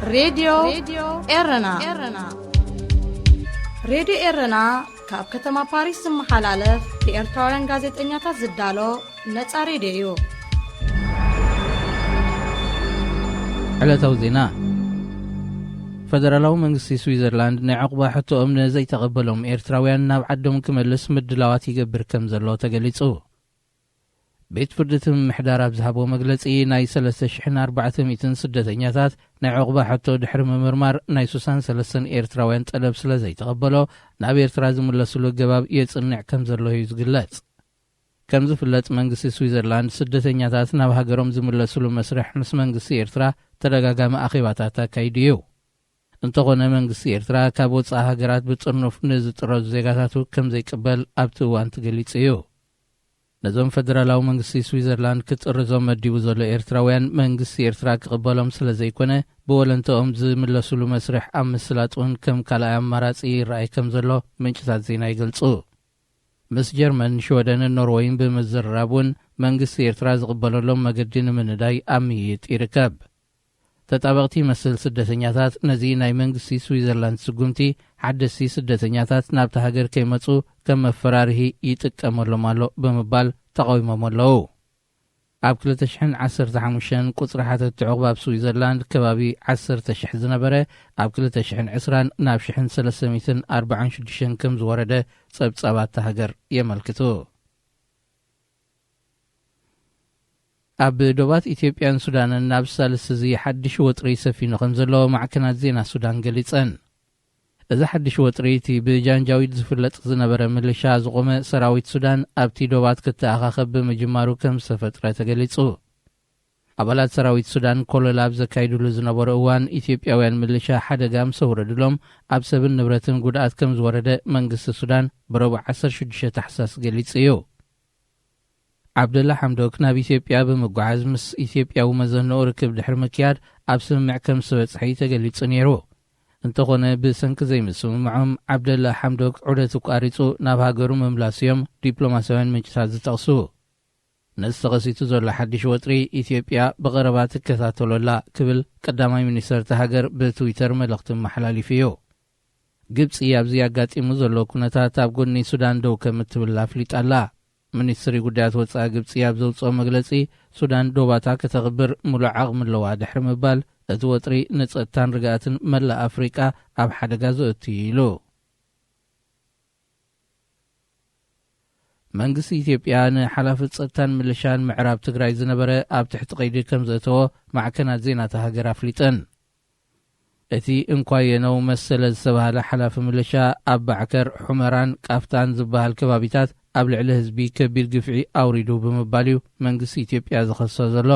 ሬድዮ ኤረና። ሬድዮ ኤረና ካብ ከተማ ፓሪስ ዝመሓላለፍ ብኤርትራውያን ጋዜጠኛታት ዝዳሎ ነጻ ሬድዮ እዩ። ዕለታዊ ዜና። ፈደራላዊ መንግስቲ ስዊዘርላንድ ናይ ዕቑባ ሕቶኦም ንዘይተቐበሎም ኤርትራውያን ናብ ዓዶም ክመልስ ምድላዋት ይገብር ከም ዘሎ ተገሊጹ። ቤት ፍርዲ እቲ ምምሕዳር ኣብ ዝሃቦ መግለጺ፣ ናይ ሰለስተ ሽሕን ኣርባዕተ ሚእትን ስደተኛታት ናይ ዕቑባ ሕቶ ድሕሪ ምምርማር፣ ናይ ሱሳን ሰለስተን ኤርትራውያን ጠለብ ስለ ዘይተቐበሎ፣ ናብ ኤርትራ ዝምለስሉ ኣገባብ የጽንዕ ከም ዘሎ እዩ ዝግለጽ። ከም ዝፍለጥ፣ መንግስቲ ስዊዘርላንድ ስደተኛታት ናብ ሃገሮም ዝምለስሉ መስርሕ ምስ መንግስቲ ኤርትራ ተደጋጋሚ ኣኼባታት ኣካይዱ እዩ። እንተኾነ፣ መንግስቲ ኤርትራ ካብ ወጻኢ ሃገራት ብጥርኑፍ ንዝጥረዙ ዜጋታቱ ከም ዘይቅበል ኣብቲ እዋን ተገሊጹ እዩ። ነዞም ፈደራላዊ መንግስቲ ስዊዘርላንድ ክጥርዞም መዲቡ ዘሎ ኤርትራውያን መንግስቲ ኤርትራ ክቕበሎም ስለ ዘይኮነ፣ ብወለንተኦም ዝምለስሉ መስርሕ ኣብ ምስላጥ እውን ከም ካልኣይ ኣማራጺ ይረኣይ ከም ዘሎ ምንጭታት ዜና ይገልጹ። ምስ ጀርመን፣ ሽወደንን ኖርወይን ብምዝርራብ እውን መንግስቲ ኤርትራ ዝቕበለሎም መገዲ ንምንዳይ ኣብ ምይይጥ ይርከብ። ተጣበቕቲ መስል ስደተኛታት ነዚ ናይ መንግስቲ ስዊዘርላንድ ስጉምቲ፣ ሓደስቲ ስደተኛታት ናብታ ሃገር ከይመጹ ከም መፈራርሂ ይጥቀመሎም ኣሎ ብምባል ተቓዊሞም ኣለዉ። ኣብ ክልተ ሽሕን ዓሰርተ ሓሙሽተን ቁጽሪ ሓተትቲ ዕቑባ ኣብ ስዊዘርላንድ ከባቢ ዓሰርተ ሽሕ ዝነበረ፣ ኣብ ክልተ ሽሕን ዕስራን ናብ ሽሕን ሰለስተ ሚእትን ኣርባዓን ሽዱሽተን ከም ዝወረደ ጸብጻባት እታ ሃገር የመልክቱ። ኣብ ዶባት ኢትዮጵያን ሱዳንን ናብ ሳልስቲ እዚ ሓድሽ ወጥሪ ሰፊኑ ከም ዘሎ ማዕከናት ዜና ሱዳን ገሊጸን። እዚ ሓድሽ ወጥሪ፣ እቲ ብጃንጃዊድ ዝፍለጥ ዝነበረ ምልሻ ዝቖመ ሰራዊት ሱዳን፣ ኣብቲ ዶባት ክተኣኻኸብ ብምጅማሩ ከም ዝተፈጥረ ተገሊጹ። ኣባላት ሰራዊት ሱዳን ኮለላ ኣብ ዘካይድሉ ዝነበሩ እዋን፣ ኢትዮጵያውያን ምልሻ ሓደጋ ምስ ኣውረድሎም፣ ኣብ ሰብን ንብረትን ጉድኣት ከም ዝወረደ መንግስቲ ሱዳን ብረቡዕ ዓሰርተ ሽዱሽተ ታሕሳስ ገሊጹ እዩ። ዓብደላ ሓምዶክ ናብ ኢትዮጵያ ብምጓዓዝ፣ ምስ ኢትዮጵያዊ መዘንኡ ርክብ ድሕሪ ምክያድ፣ ኣብ ስምምዕ ከም ዝተበጽሐ እዩ ተገሊጹ ነይሩ። እንተኾነ፣ ብሰንኪ ዘይምስምምዖም፣ ዓብደላ ሓምዶክ ዑደቱ ቋሪጹ ናብ ሃገሩ ምምላሱ እዮም ዲፕሎማስያውያን ምንጭታት ዝጠቕሱ። ነዚ ተኸሲቱ ዘሎ ሓድሽ ወጥሪ፣ ኢትዮጵያ ብቐረባ ትከታተሎ ኣላ ክብል ቀዳማይ ሚኒስተር እታ ሃገር ብትዊተር መልእኽቲ ኣመሓላሊፉ እዩ። ግብጺ ኣብዚ ኣጋጢሙ ዘሎ ኩነታት ኣብ ጎኒ ሱዳን ደው ከም እትብል ኣፍሊጣ ኣላ። ሚኒስትሪ ጉዳያት ወጻኢ ግብጺ ኣብ ዘውጽኦ መግለጺ፣ ሱዳን ዶባታ ከተኽብር ምሉእ ዓቕሚ ኣለዋ ድሕሪ ምባል፣ እቲ ወጥሪ ንጸጥታን ርግኣትን መላእ ኣፍሪቃ ኣብ ሓደጋ ዘእቱ እዩ ኢሉ። መንግስቲ ኢትዮጵያ ንሓላፊ ጸጥታን ምልሻን ምዕራብ ትግራይ ዝነበረ ኣብ ትሕቲ ቀይዲ ከም ዘእተዎ ማዕከናት ዜና እታ ሃገር ኣፍሊጠን። እቲ እንኳየነው መሰለ ዝተባህለ ሓላፊ ምልሻ፣ ኣብ ባዕከር፣ ሑመራን ቃፍታን ዝበሃል ከባቢታት ኣብ ልዕሊ ህዝቢ ከቢድ ግፍዒ ኣውሪዱ ብምባል እዩ መንግስቲ ኢትዮጵያ ዝኸሶ ዘሎ።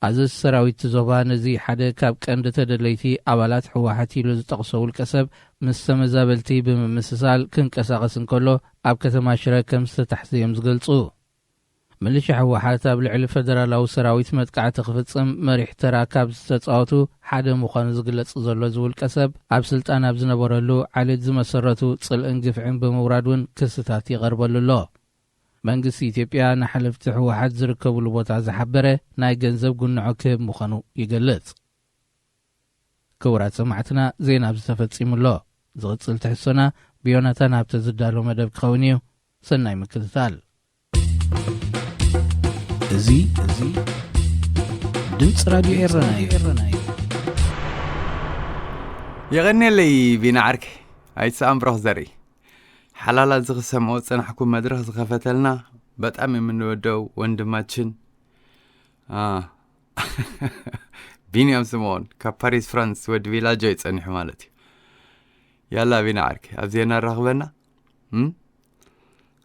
ኣዘዝቲ ሰራዊት እቲ ዞባ፣ ነዚ ሓደ ካብ ቀንዲ ተደለይቲ ኣባላት ህወሓት ኢሉ ዝጠቕሶ ውልቀ ሰብ፣ ምስ ተመዛበልቲ ብምምስሳል ክንቀሳቐስ እንከሎ፣ ኣብ ከተማ ሽረ ከም ዝተታሕዘ እዮም ዝገልጹ። ምልሻ ህወሓት ኣብ ልዕሊ ፈደራላዊ ሰራዊት መጥቃዕቲ ክፍጽም መሪሕ ተራ ካብ ዝተጻወቱ ሓደ ምዃኑ ዝግለጽ ዘሎ እዚ ውልቀ ሰብ፣ ኣብ ስልጣን ኣብ ዝነበረሉ ዓሌት ዝመሰረቱ ጽልእን ግፍዕን ብምውራድ እውን ክስታት ይቐርበሉ ኣሎ። መንግስቲ ኢትዮጵያ ንሓለፍቲ ህወሓት ዝርከብሉ ቦታ ዝሓበረ ናይ ገንዘብ ጉንዖ ክህብ ምዃኑ ይገልጽ። ክቡራት ሰማዕትና፣ ዜና ኣብዚ ተፈጺሙ ኣሎ። ዝቕጽል ትሕዝቶና ብዮናታን ሃብተ ዝዳሎ መደብ ክኸውን እዩ። ሰናይ ምክትታል። እዚ፣ እዚ ድምጺ ራድዮ ኤረና እዩ። የቐንየለይ ቢና ዓርከይ፣ ኣይትስኣን ብሩኽ ዘርኢ። ሓላላት እዚ ክሰምዖ ዝጸናሕኩ መድረኽ ዝኸፈተልና በጣም የምንወደው ወንድማችን፣ አ፣ ቢንያም ስምኦን ካብ ፓሪስ ፍራንስ፣ ወዲ ቪላጆ እዩ ጸኒሑ ማለት እዩ። ያላ ቢና ዓርከይ፣ ኣብ ዜና ኣራኽበና። እም?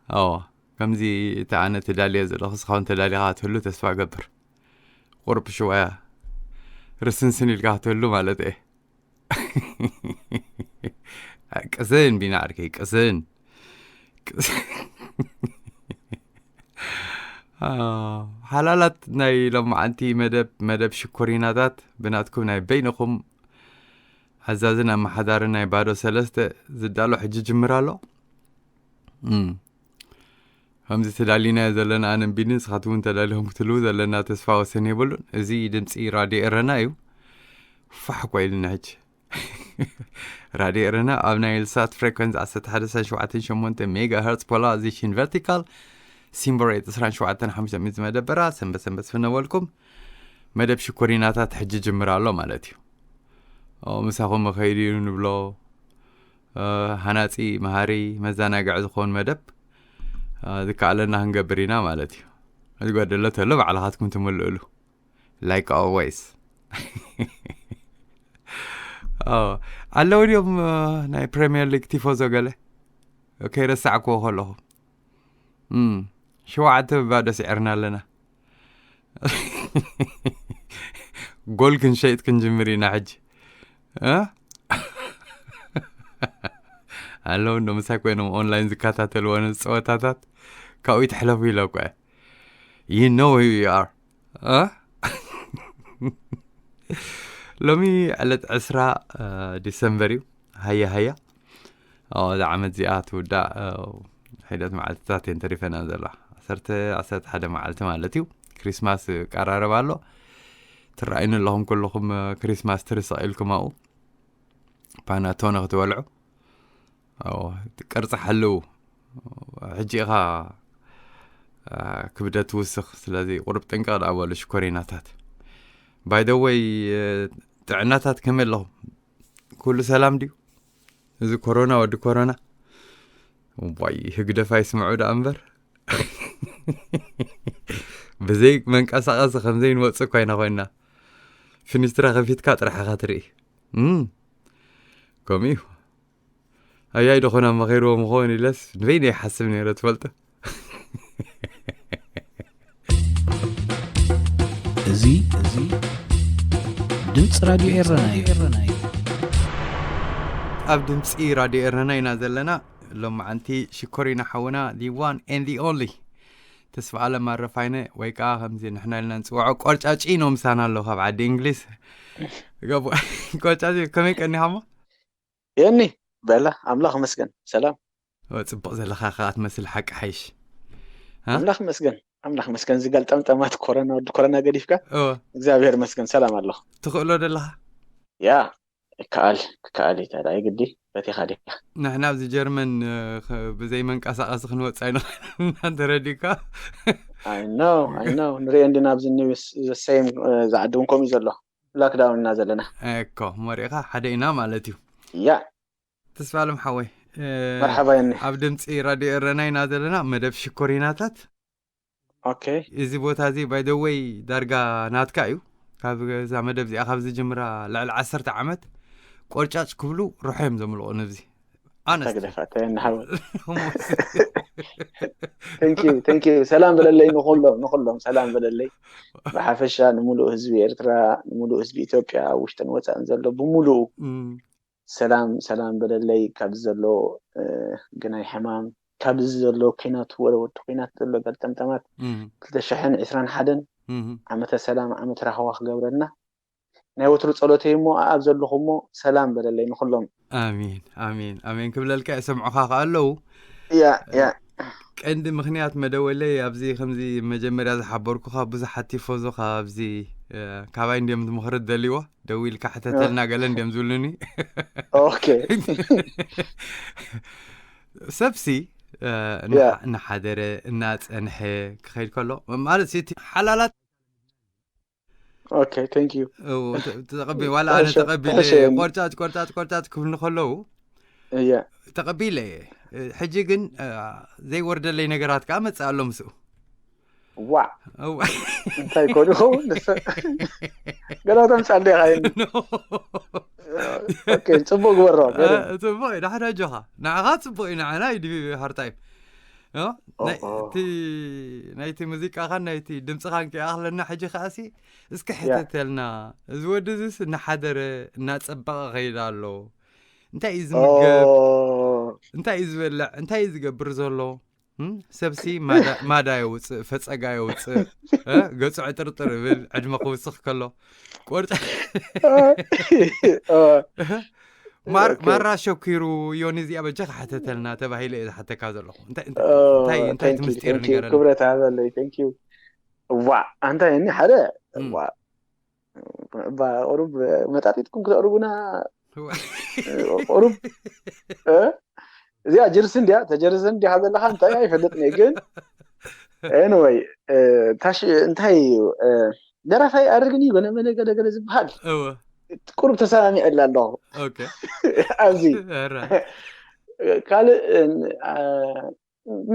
ኣዎ፣ ከምዚ እቲ ኣነ ተዳልየ ዘለኹ፣ እስኻ እውን ተዳሊኻ ክትህሉ ተስፋ እገብር። ቁሩብ ሽዋያ ርስንስን ኢልካ ክትህሉ ማለት እየ። ቅስን ቢና ዓርከይ፣ ቅስን። ቅስን። አ፣ ሓላላት ናይ ሎማዓንቲ መደብ፣ መደብ ሽኮሪናታት ብናትኩም ናይ በይንኹም ኣዛዝን ኣመሓዳርን ናይ ባዶ ሰለስተ ዝዳሎ ሕጂ ጅምር ኣሎ። እም። ከምዚ ተዳሊናዮ ዘለና ኣነን ቢኒ፣ ንስኻትኩም እውን ተዳሊኹም ክትህልዉ ዘለና ተስፋ ወሰን የብሉን። እዚ ድምፂ ራድዮ ኤረና እዩ። ፋሕ እኮ ኢሉኒ ሕጂ። ራድዮ ኤረና ኣብ ናይ ልሳት ፍሬኮንስ ዓሰርተ ሓደ ነጥቢ ሸሞንተ ሜጋ ሄርትስ ፖላራይዜሽን ቨርቲካል፣ ሲምቦል ሬት ዕስራን ሸውዓተን ሓሙሽተ ሚእቲ መደበራ ሰንበት ሰንበት ዝፍነወልኩም መደብ ሽኮሪናታት ሕጂ ጅምር ኣሎ ማለት እዩ። ኦ፣ ምሳኹም መኸይድ እዩ ንብሎ። እ፣ ሃናጺ፣ መሃሪ፣ መዘናግዒ ዝኾን መደብ፣ እ፣ ዝከኣለና ክንገብር ኢና ማለት እዩ። ዝጎደለ ተሎ ባዕልኻትኩም ትምልእሉ። Like always። ኦ፣ ኣለዉ ድዮም፣ እ፣ ናይ ፕሪምየር ሊግ ቲፎዞ ገለ? ከይረሳዕክዎ ከለኹ። እም፣ ሸውዓተ ብባዶ ስዒርና ኣለና። ጎል ክንሸይጥ ክንጅምር ኢና ሕጂ። እ? ኣለዉ እንዶ ምሳይ ኮይኖም ኦንላይን ዝከታተልዎ ነዚ ጸወታታት። ካብኡ ይትሕለፉ ኢለ እኮ እየ። You know who you are። እ? ሎሚ ዕለት ዕስራ፣ እ፣ ዲሰምበር እዩ። ሃያ ሃያ። ኦ፣ እዛ ዓመት እዚኣ ትውዳእ፣ እ፣ ሒደት መዓልትታት እየን ተሪፈና ዘለዋ። ዓሰርተ፣ ዓሰርተ ሓደ መዓልቲ ማለት እዩ። ክሪስማስ ቀራረብ ኣሎ። ትረኣዩኒ ኣለኹም ኩልኹም፣ እ፣ ክሪስማስ ትሪ ሰቒልኩም ኣብኡ። ፓናቶነ ክትበልዑ። ኦ፣ ቅርጺ ሓልው። ሕጂ ኢኻ፣ እ፣ ክብደት ትውስኽ። ስለዚ ቁሩብ ጥንቅቕ ደኣ በሉ ሽኮሪናታት። By the way፣ እ፣ ጥዕናታት ከመይ ኣለኹም? ኩሉ ሰላም ድዩ? እዚ ኮሮና፣ ወዲ ኮሮና። ዋይ፣ ህግደፍ ኣይስምዑ ደኣ እምበር። ብዘይ መንቀሳቐሲ ከም ዘይንወጽእ እኳ ኢና ኮይንና። ፊኒስትራ ከፊትካ ጥራሕ ኢኻ ትርኢ። እም፣ ከምኡ እዩ። ኣያይ ደኾና መኸይርዎም ይኸውን ኢለስ ንበይነይ ይሓስብ ነይረ ትፈልጡ። እዚ፣ እዚ ድምፂ ራድዮ ኤረና እዩ። ኣብ ድምፂ ራድዮ ኤረና ኢና ዘለና። ሎማዓንቲ ሽኮሪና ሓውና፣ the one and the only ተስፋ ኣለም ኣረፋይነ፣ ወይ ከዓ ከምዚ ንሕና ኢልና ንፅውዖ ቆርጫጪ ነው ምሳና ኣሎ ካብ ዓዲ እንግሊዝ። ገቡ-፣ ቆርጫጪ፣ ከመይ ቀኒኻሞ? የኒ፣ በላ፣ ኣምላኽ ይመስገን፣ ሰላም። ኦ፣ ጽቡቕ ዘለኻ ከኣ ትመስል፣ ሓቂ ሓይሽ። ሃ? ኣምላኽ ይመስገን፣ ኣምላኽ ይመስገን። እዚ ገልጠምጠማት ኮረና፣ ወዲ ኮረና ገዲፍካ፣ ኦ። እግዚኣብሔር ይመስገን፣ ሰላም ኣለኹ። ትኽእሎ ደለኻ? ያ፣ ይከኣል፣ ክከኣል እዩ፣ ታዲያ ግዲ በቲኻ ዲኻ? ንሕና ኣብዚ ጀርመን፣ እ፣ ኸ-፣ ብዘይ መንቀሳቐሲ ክንወጽእ ኣይንኽእልን፣ ተረዲእካ? I know, I know። ንሪኦ እንዲና ኣብዚ ኒውስ፣ the same፣ እ፣ ዝዓዲ እውን ከምኡ እዩ ዘሎ። ላክዳውን ኢና ዘለና። እኮ፣ መሪእኻ ሓደ ኢና ማለት እዩ። ያ። ተስፋ ኣለም ሓወይ፣ እ፣ መርሓባ የኒ። ኣብ ድምፂ ራድዮ ኤረና ኢና ዘለና፣ መደብ ሽኮሪናታት። ኦኬ። እዚ ቦታ እዚ፣ by the way፣ ዳርጋ ናትካ እዩ። ካብ እዛ መደብ እዚኣ ካብ ዝጅምራ ልዕሊ ዓሰርተ ዓመት ቆርጫጭ ክብሉ ርሖ እዮም ዘምልቑ ንብዚ። ኣነስቲ። ተግደፋ፣ ተየኒ ሓወይ። Thank you፣ thank you። ሰላም በለለይ ንኹሎም፣ ንኹሎም ሰላም በለለይ። ብሓፈሻ ንምሉእ ህዝቢ ኤርትራ፣ ንምሉእ ህዝቢ ኢትዮጵያ፣ ኣብ ውሽጥን ወጻእን ዘሎ ብምሉኡ እም። ሰላም፣ ሰላም በለለይ። ካብዚ ዘሎ፣ እ፣ ግናይ ሕማም፣ ካብዚ ዘሎ ኲናት፣ ወረ ወዲ ኲናት ዘሎ ገልጠምጠማት እም። ክልተ ሽሕን ዕስራን ሓደን እም። ዓመተ ሰላም፣ ዓመት ራህዋ ክገብረልና ናይ ወትሩ ጸሎተይ እሞ፣ ኣብ ዘለኹሞ ሰላም በለለይ ንኹሎም። ኣሜን፣ ኣሜን፣ ኣሜን ክብለልካ እየ። ሰምዑኻ ከኣ ኣለዉ። ያ፣ ያ። ቀንዲ ምኽንያት መደወለይ ኣብዚ ከምዚ መጀመርያ ዝሓበርኩኻ ብዙሓት ቲፎዞ ካብዚ፣ እ፣ ካባይ እንድዮም ምኽሪ ደልይዎ፣ ደዊልካ ሕተተልና እ። ገለ እንድዮም ዝብሉኒ። ኦኬ። ሰብሲ፣ እ፣ ያ። እናሓ-፣ እናሓደረ፣ እናጸንሐ ክኸይድ ከሎ፣ ማለት እቲ ሓላላት ኦኬ፣ thank you። እው፣ ተ-፣ ተቐቢ-፣ ዋላ ኣነ ተሐሸ-፣ ተቐቢለ ተሐሸ እየ። የኒ። ቆርጫጭ፣ ቆርጫጭ፣ ቆርጫጭ ክብሉ ከለዉ እያ። ተቐቢለ እየ። ሕጂ ግን፣ እ፣ ዘይወርደለይ ነገራት ከኣ መጽእ ኣሎ ምስኡ። ዋዕ! እው። እንታይ ኮን ይኸውን? ንሰ-፣ ገለ ተምጻእ እንዲኻ የኒ። ኖ። ኦኬ፣ ጽቡቕ ግበሮ፣ እ፣ ገለ። ጽቡቕ እዩ፣ ዳሕዳ ኣጆኻ። ንዓኻ ጽቡቕ እዩ፣ ንዓና እዩ ድቢ ሃርታይ። ኦ፣ ናይ-፣ ኦ፣ ኦ። እቲ፣ ናይቲ ሙዚቃኻን ናይቲ ድምጽኻን ከይኣኽለና፣ ሕጂ ከኣሲ እስኪ ያ። ሕተተልና። እዚ ወዲ እዚስ እናሓደረ፣ እናጸበቐ ከይድ ኣሎ። እንታይ እዩ ዝምገብ? ኦ። እንታይ እዩ ዝበልዕ? እንታይ እዩ ዝገብር ዘሎ? እም? ሰብሲ ማዳ-፣ ማዳ የውጽእ፣ ፈጸጋ የውጽእ፣ እ? ገጹ ዕጥርጥር ይብል፣ ዕድመ ክውስኽ ከሎ። ቆርጫ-፣ ኦ። ማር-፣ ኦኬ። ማራ ሸኪሩ፣ ዮኒ እዚኣ በጃኻ ሕተተልና ተባሂለ እየ ዝሓተካ ዘለኹ። እንታይ፣ እንታይ፣ ኦ፣ እንታይ፣ እንታይ እቲ thank you፣ ምስጢር thank you። ንገረኒ? ክብረት ሃበለይ፣ thank you። ዋዕ፣ ኣንታ የኒ ሓደ፣ እም። ዋዕ፣ እባ ቁሩብ መጣጢጥኩም ክተቕርቡና ቁሩብ እዚኣ ጀርሲ እንዲያ ተጀርሰ እንዲኻ ዘለኻ እንታይ ኣይፈልጥን እየ ግን anyway ታሽ እንታይ እዩ ደራፋይ ኣድርግኒ ገለ መለ ገለ ገለ ዝበሃል ቁሩብ ተሰማሚዐላ ኣለኹ ኣብዚ ካልእ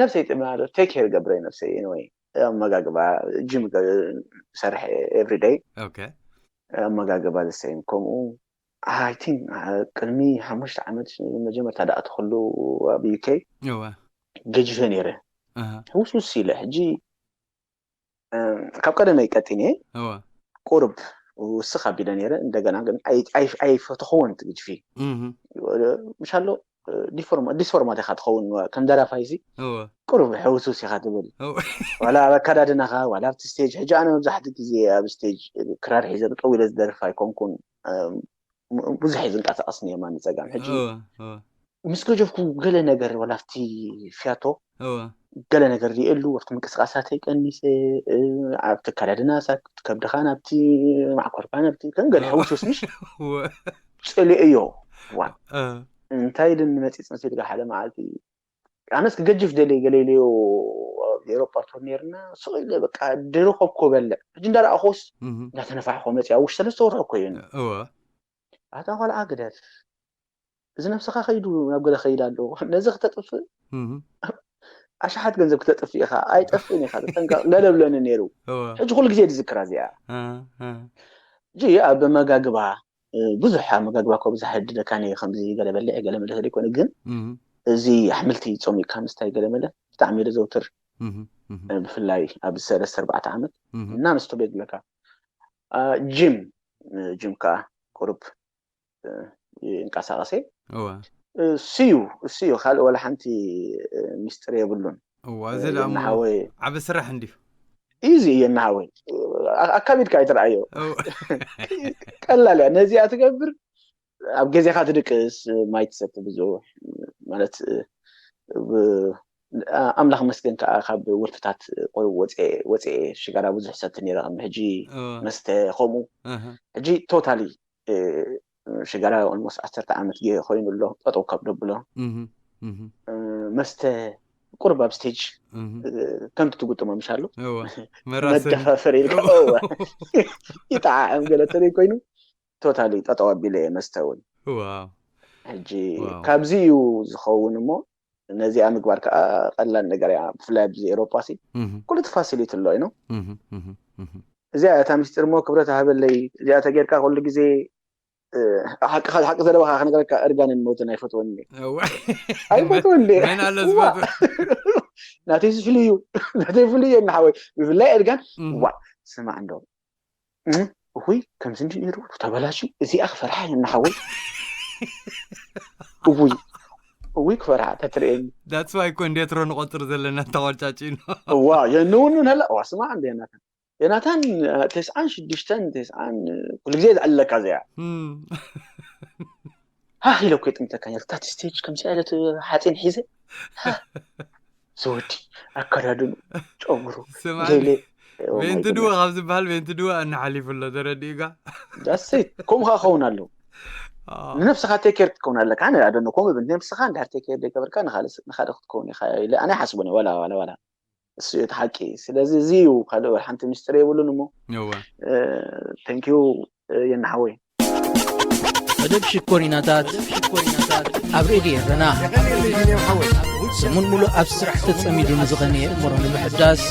ነብሰይ ማለት take care ገብረ ነብሰይ anyway ኣመጋግባ ጅም ሰርሐ everyday ኣመጋግባ the same ከምኡ I think ቅድሚ ሓሙሽተ ዓመት መጀመርታ ደኣ ተኽሉ ኣብ UK ገጅፈ ነይረ ውስውስ ኢለ ሕጂ ካብ ቀደመይ ቀጢነ ቁርብ ውስኽ ኣቢለ ነይረ እንደገና ግን ኣይፈተኽዎን ትግጅፊ ምሻሎ ዲስፎርማት ኢኻ ትኸውን ከም ደራፋይሲ ቁሩብ ሕውስውስ ኢኻ ትብል ዋላ ኣብ ኣካዳድናኻ ዋላ ኣብቲ ስቴጅ ሕጂ ኣነ መብዛሕትኡ ግዜ ኣብ ስቴጅ ክራር ሒዘ ጠው ኢለ ዝደርፍ ኣይኮንኩን ብዙሕ እየ ዝንቀሳቐስ ነየማን ንፀጋም ሕጂ ምስ ገጀፍኩ ገለ ነገር ዋላ ኣብቲ ፊያቶ ገለ ነገር ሪኤሉ ኣብቲ ምንቅስቃሳተይ ቀኒሰ ኣብቲ ኣካዳድና ከብድኻ ናብቲ ማዕኮርካ ናብቲ ከም ገለ ሕውስውስ ምሽ ፅልእዮ እዋን እንታይ ኢሉኒ መፂፅ መሲልካ ሓደ መዓልቲ ኣነስ ክገጅፍ ደልየ ገለ ኢለዮ ኣብ ኤሮፓ ቱር ነርና ስቕ ኢለ በቃ ድርኸብኮ በልዕ ሕጂ እንዳረኣኹስ እንዳተነፋሕኮ መፅእ ኣብ ውሽጢ ሰለስተ ወርሒ እኮ እዩ ኣታ ቆልዓ ግደፍ እዚ ነብስኻ ከይዱ ናብ ገለ ከይድ ኣሎ ነዚ ክተጥፍእ ኣሽሓት ገንዘብ ክተጥፍእ ኢኻ ኣይጠፍእን ኢኻ ተጠንቀቕ ገለ ብለኒ ነይሩ ሕጂ ኩሉ ግዜ ዝዝክራ እዚኣ ሕጂ ኣብ መጋግባ ብዙሕ ኣብ መጋግባ እኮ ብዙሕ ዕድለካ ነየ ከምዚ ገለ በልዕ ገለ መለ ዘይኮነ ግን እዚ ኣሕምልቲ ጾሚካ ምስታይ ገለ መለ ብጣዕሚ እየ ዘውትር ብፍላይ ኣብ ሰለስተ ኣርባዕተ ዓመት እና ንስቶ ቤት ብለካ ጅም ጅም ከዓ ቁሩብ ይንቀሳቀሰ እወ ስዩ ስዩ ካልእ ወላ ሓንቲ ሚስጥር የብሉን እዋ እዚ ደሞ ናሓወይ ዓቢ ስራሕ እንዲዩ ኢዚ እየ ናሓወይ ኣካቢድካ ኣይትረኣዮ እወ ቀላል እያ ነዚኣ ትገብር ኣብ ገዜኻ ትድቅስ ማይ ትሰቲ ብዙሕ ማለት ኣምላኽ መስገን ከዓ ካብ ወልፍታት ወፅኤ ሽጋራ ብዙሕ ሰቲ ነረ ከም ሕጂ መስተ ከምኡ ሕጂ ቶታሊ ሽጋራ ኦልሞስት ዓሰርተ ዓመት ገ ኮይኑ ኣሎ ጠጠው ካብ ደብሎ መስተ ቁርብ ኣብ ስቴጅ ከምቲ ትጉጥሞ ምሻሉ መደፋፈር ኢልካ ይጣዓም ገለ ተለይ ኮይኑ ቶታሊ ጠጠው ኣቢለ እየ መስተ እውን ሕጂ ካብዚ እዩ ዝኸውን እሞ ነዚኣ ምግባር ከዓ ቀላል ነገር እያ ብፍላይ ኣብዚ ኤሮፓ ሲ ኩሉ ፋሲሊቲ ኣሎ ኢኖ እዚኣ እታ ሚስጢር እሞ ክብረት ሃበለይ እዚኣ ተጌርካ ኩሉ ግዜ ሓቂ ዘለባካ ክነገረካ እርጋንን ሞትን ኣይፈትወኒ ኣይፈትወኒ ናተይ ፍልይ እዩ ናተይ ፍልይ እዩ እናሓወይ ብፍላይ እርጋን ዋ ስማዕ እንዶ እውይ ከምዚ እንዲ ነይሩ ተበላሽ እዚኣ ክፈርሓ እየ እናሓወይ እውይ እውይ ክፈርሓ ተትርእየኒ ዳትስ ዋይ እኮ እንዴትሮ ንቆፅር ዘለና ተቆጫጭ እዋ የንውንን ሀላ ዋ ስማዕ እንደ ናተን ዮናታን ተስዓን ሽዱሽተን ተስዓን ኩሉ ግዜ ዝዕለካ እዚኣ ሃህ ኢለ እኮ ይጥምተካ ነርታት ስቴጅ ከምዚ ዓይነት ሓፂን ሒዘ ዝወዲ ኣከዳድኑ ጨጉሩ ገለ ቤንቲ ድወ ካብ ዝበሃል ቤንቲ ድወ ኣናሓሊፉ ኣሎ ተረዲእካ ዳሰይ ከምኡ ከዓ ክኸውን ኣለዎ ንነብስኻ ቴኬር ክትከውን ኣለካ ኣነ ኣደነ ከምኡ ይብል ነብስኻ እንድሕር ቴኬር ዘይገበርካ ንካልእ ክትከውን ኢኻ ኢለ ኣነ ይሓስቦን ዋላ ዋላ ዋላ እሱ እዩ እቲ ሓቂ ስለዚ እዚ እዩ ካልእ ሓንቲ ሚስጥር የብሉን እሞ ተንኪዩ የናሓወይ መደብ ሽኮሪናታት ኣብ ሬድዮ ኤረና ሰሙን ሙሉእ ኣብ ስራሕ ተጸሚዱ ንዝኸነ የእምሮ ንምሕዳስ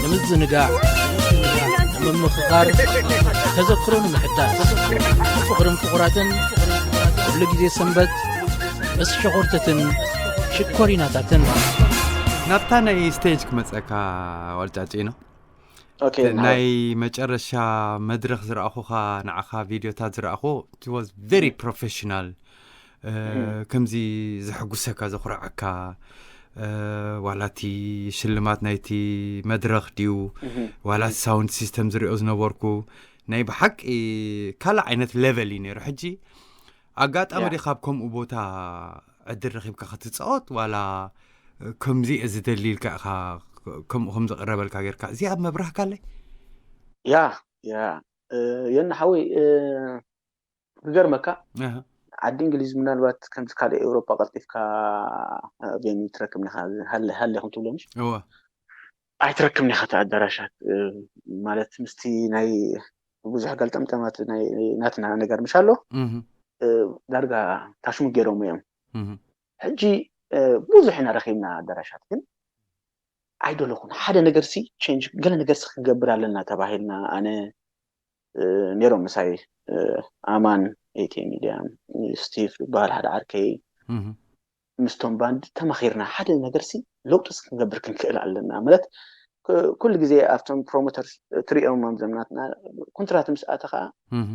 ንምዝንጋዕ ንምምኽኻር ተዘክሮ ንምሕዳስ ፍቕርን ፍቑራትን ኩሉ ግዜ ሰንበት ምስ ሸኾርትትን ሽኮሪናታትን ናብታ ናይ ስቴጅ ክመፀካ ዋልጫጭ ነው ናይ መጨረሻ መድረክ ዝረኣኹኻ ንዓኻ ቪድዮታት ዝረኣኹ was very professional ከምዚ ዘሐጉሰካ ዘኹርዓካ ዋላ እቲ ሽልማት ናይቲ መድረክ ድዩ ዋላ ሳውንድ ሲስተም ዝሪኦ ዝነበርኩ ናይ ብሓቂ ካልእ ዓይነት ሌቨል እዩ ነይሩ ሕጂ ኣጋጣሚ ዲ ካብ ከምኡ ቦታ ዕድል ረኺብካ ክትፃወት ዋላ ከምዚ እየ ዝደሊ ኢልካ ኢኻ ከምኡ ከም ዝቕረበልካ ጌርካ እዚኣ መብራህካለይ ያ ያ ዮኒ ሓወይ፣ ክገርመካ፣ ኣሃ፣ ዓዲ እንግሊዝ ምናልባት ከምዚ ካልእ ኤውሮጳ ቀልጢፍካ ቬኒ ትረክብ ኒኻ፣ ሃለ ሃለ ከም ትብሎ ምሽ እወ ኣይትረክብ ኒኻ። እቲ ኣዳራሻት ማለት ምስቲ ናይ ብዙሕ ገልጠምጠማት ናይ ናትና ነገር ምሽ ኣሎ፣ እህ ዳርጋ ታሽሙ ገይሮም እዮም። እህ ሕጂ ብዙሕ ኢና ረኺብና ኣዳራሻት፣ ግን ኣይደለኹን ሓደ ነገር ሲ ቼንጅ፣ ገለ ነገር ሲ ክንገብር ኣለና ተባሂልና፣ ኣነ ነይሮም ምሳይ፣ ኣማን፣ ኤቲ ሚድያ፣ ስቲቭ ዝበሃል ሓደ ዓርከይ፣ እህ ምስቶም ባንድ ተማኺርና ሓደ ነገር ሲ ለውጢ ሲ ክንገብር ክንክእል ኣለና ማለት፣ ኩሉ ግዜ ኣብቶም ፕሮሞተር ትሪኦም፣ ኣብዞም ናትና ኮንትራት ምስ ኣተኻ እህ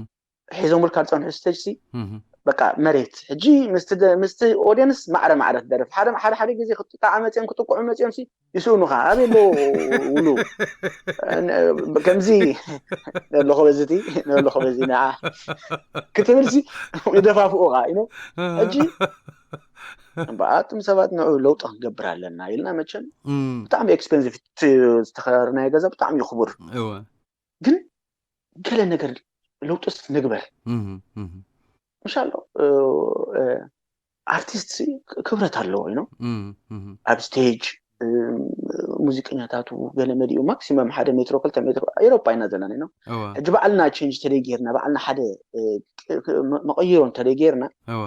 ሒዞምልካ ዝፀንሑ ስቴጅ ሲ እህ በቃ መሬት። ሕጂ ምስቲ ደ- ምስቲ ኦዲየንስ ማዕረ ማዕረ ትደርፍ። ሓደ ሓደ ሓደ ግዜ ክጥቃዓ መፅኦም ክጥቅዑ መፅኦም ሲ ይስእኑኻ። ኣበይ ኣሎ ውሉ ከምዚ ነለኹ በዚ እቲ ነለኹ በዚ ንዓ ክትብል ሲ ይደፋፍኡኻ ኢኖ። ሕጂ እምበኣር እቶም ሰባት ንዑ ለውጢ ክንገብር ኣለና ኢልና መቸም እም ብጣዕሚ ኤክስፔንሲቭ፣ ዝተኸራርናዮ ገዛ ብጣዕሚ እዩ ክቡር፣ እወ ግን ገለ ነገር ለውጥስ ንግበር። እህ እህ ምሽ ኣሎ ኣርቲስት ክብረት ኣለዎ ኢኖ እህ እህ ኣብ ስቴጅ፣ ሙዚቀኛታቱ ገለ መሊኡ ማክሲመም ሓደ ሜትሮ ክልተ ሜትሮ ኤሮፓ ኢና ዘለና ኢኖ። እወ ሕጂ ባዕልና ቼንጅ ተደይ ጌርና፣ ባዕልና ሓደ መቀይሮ እንተደይ ጌርና፣ እወ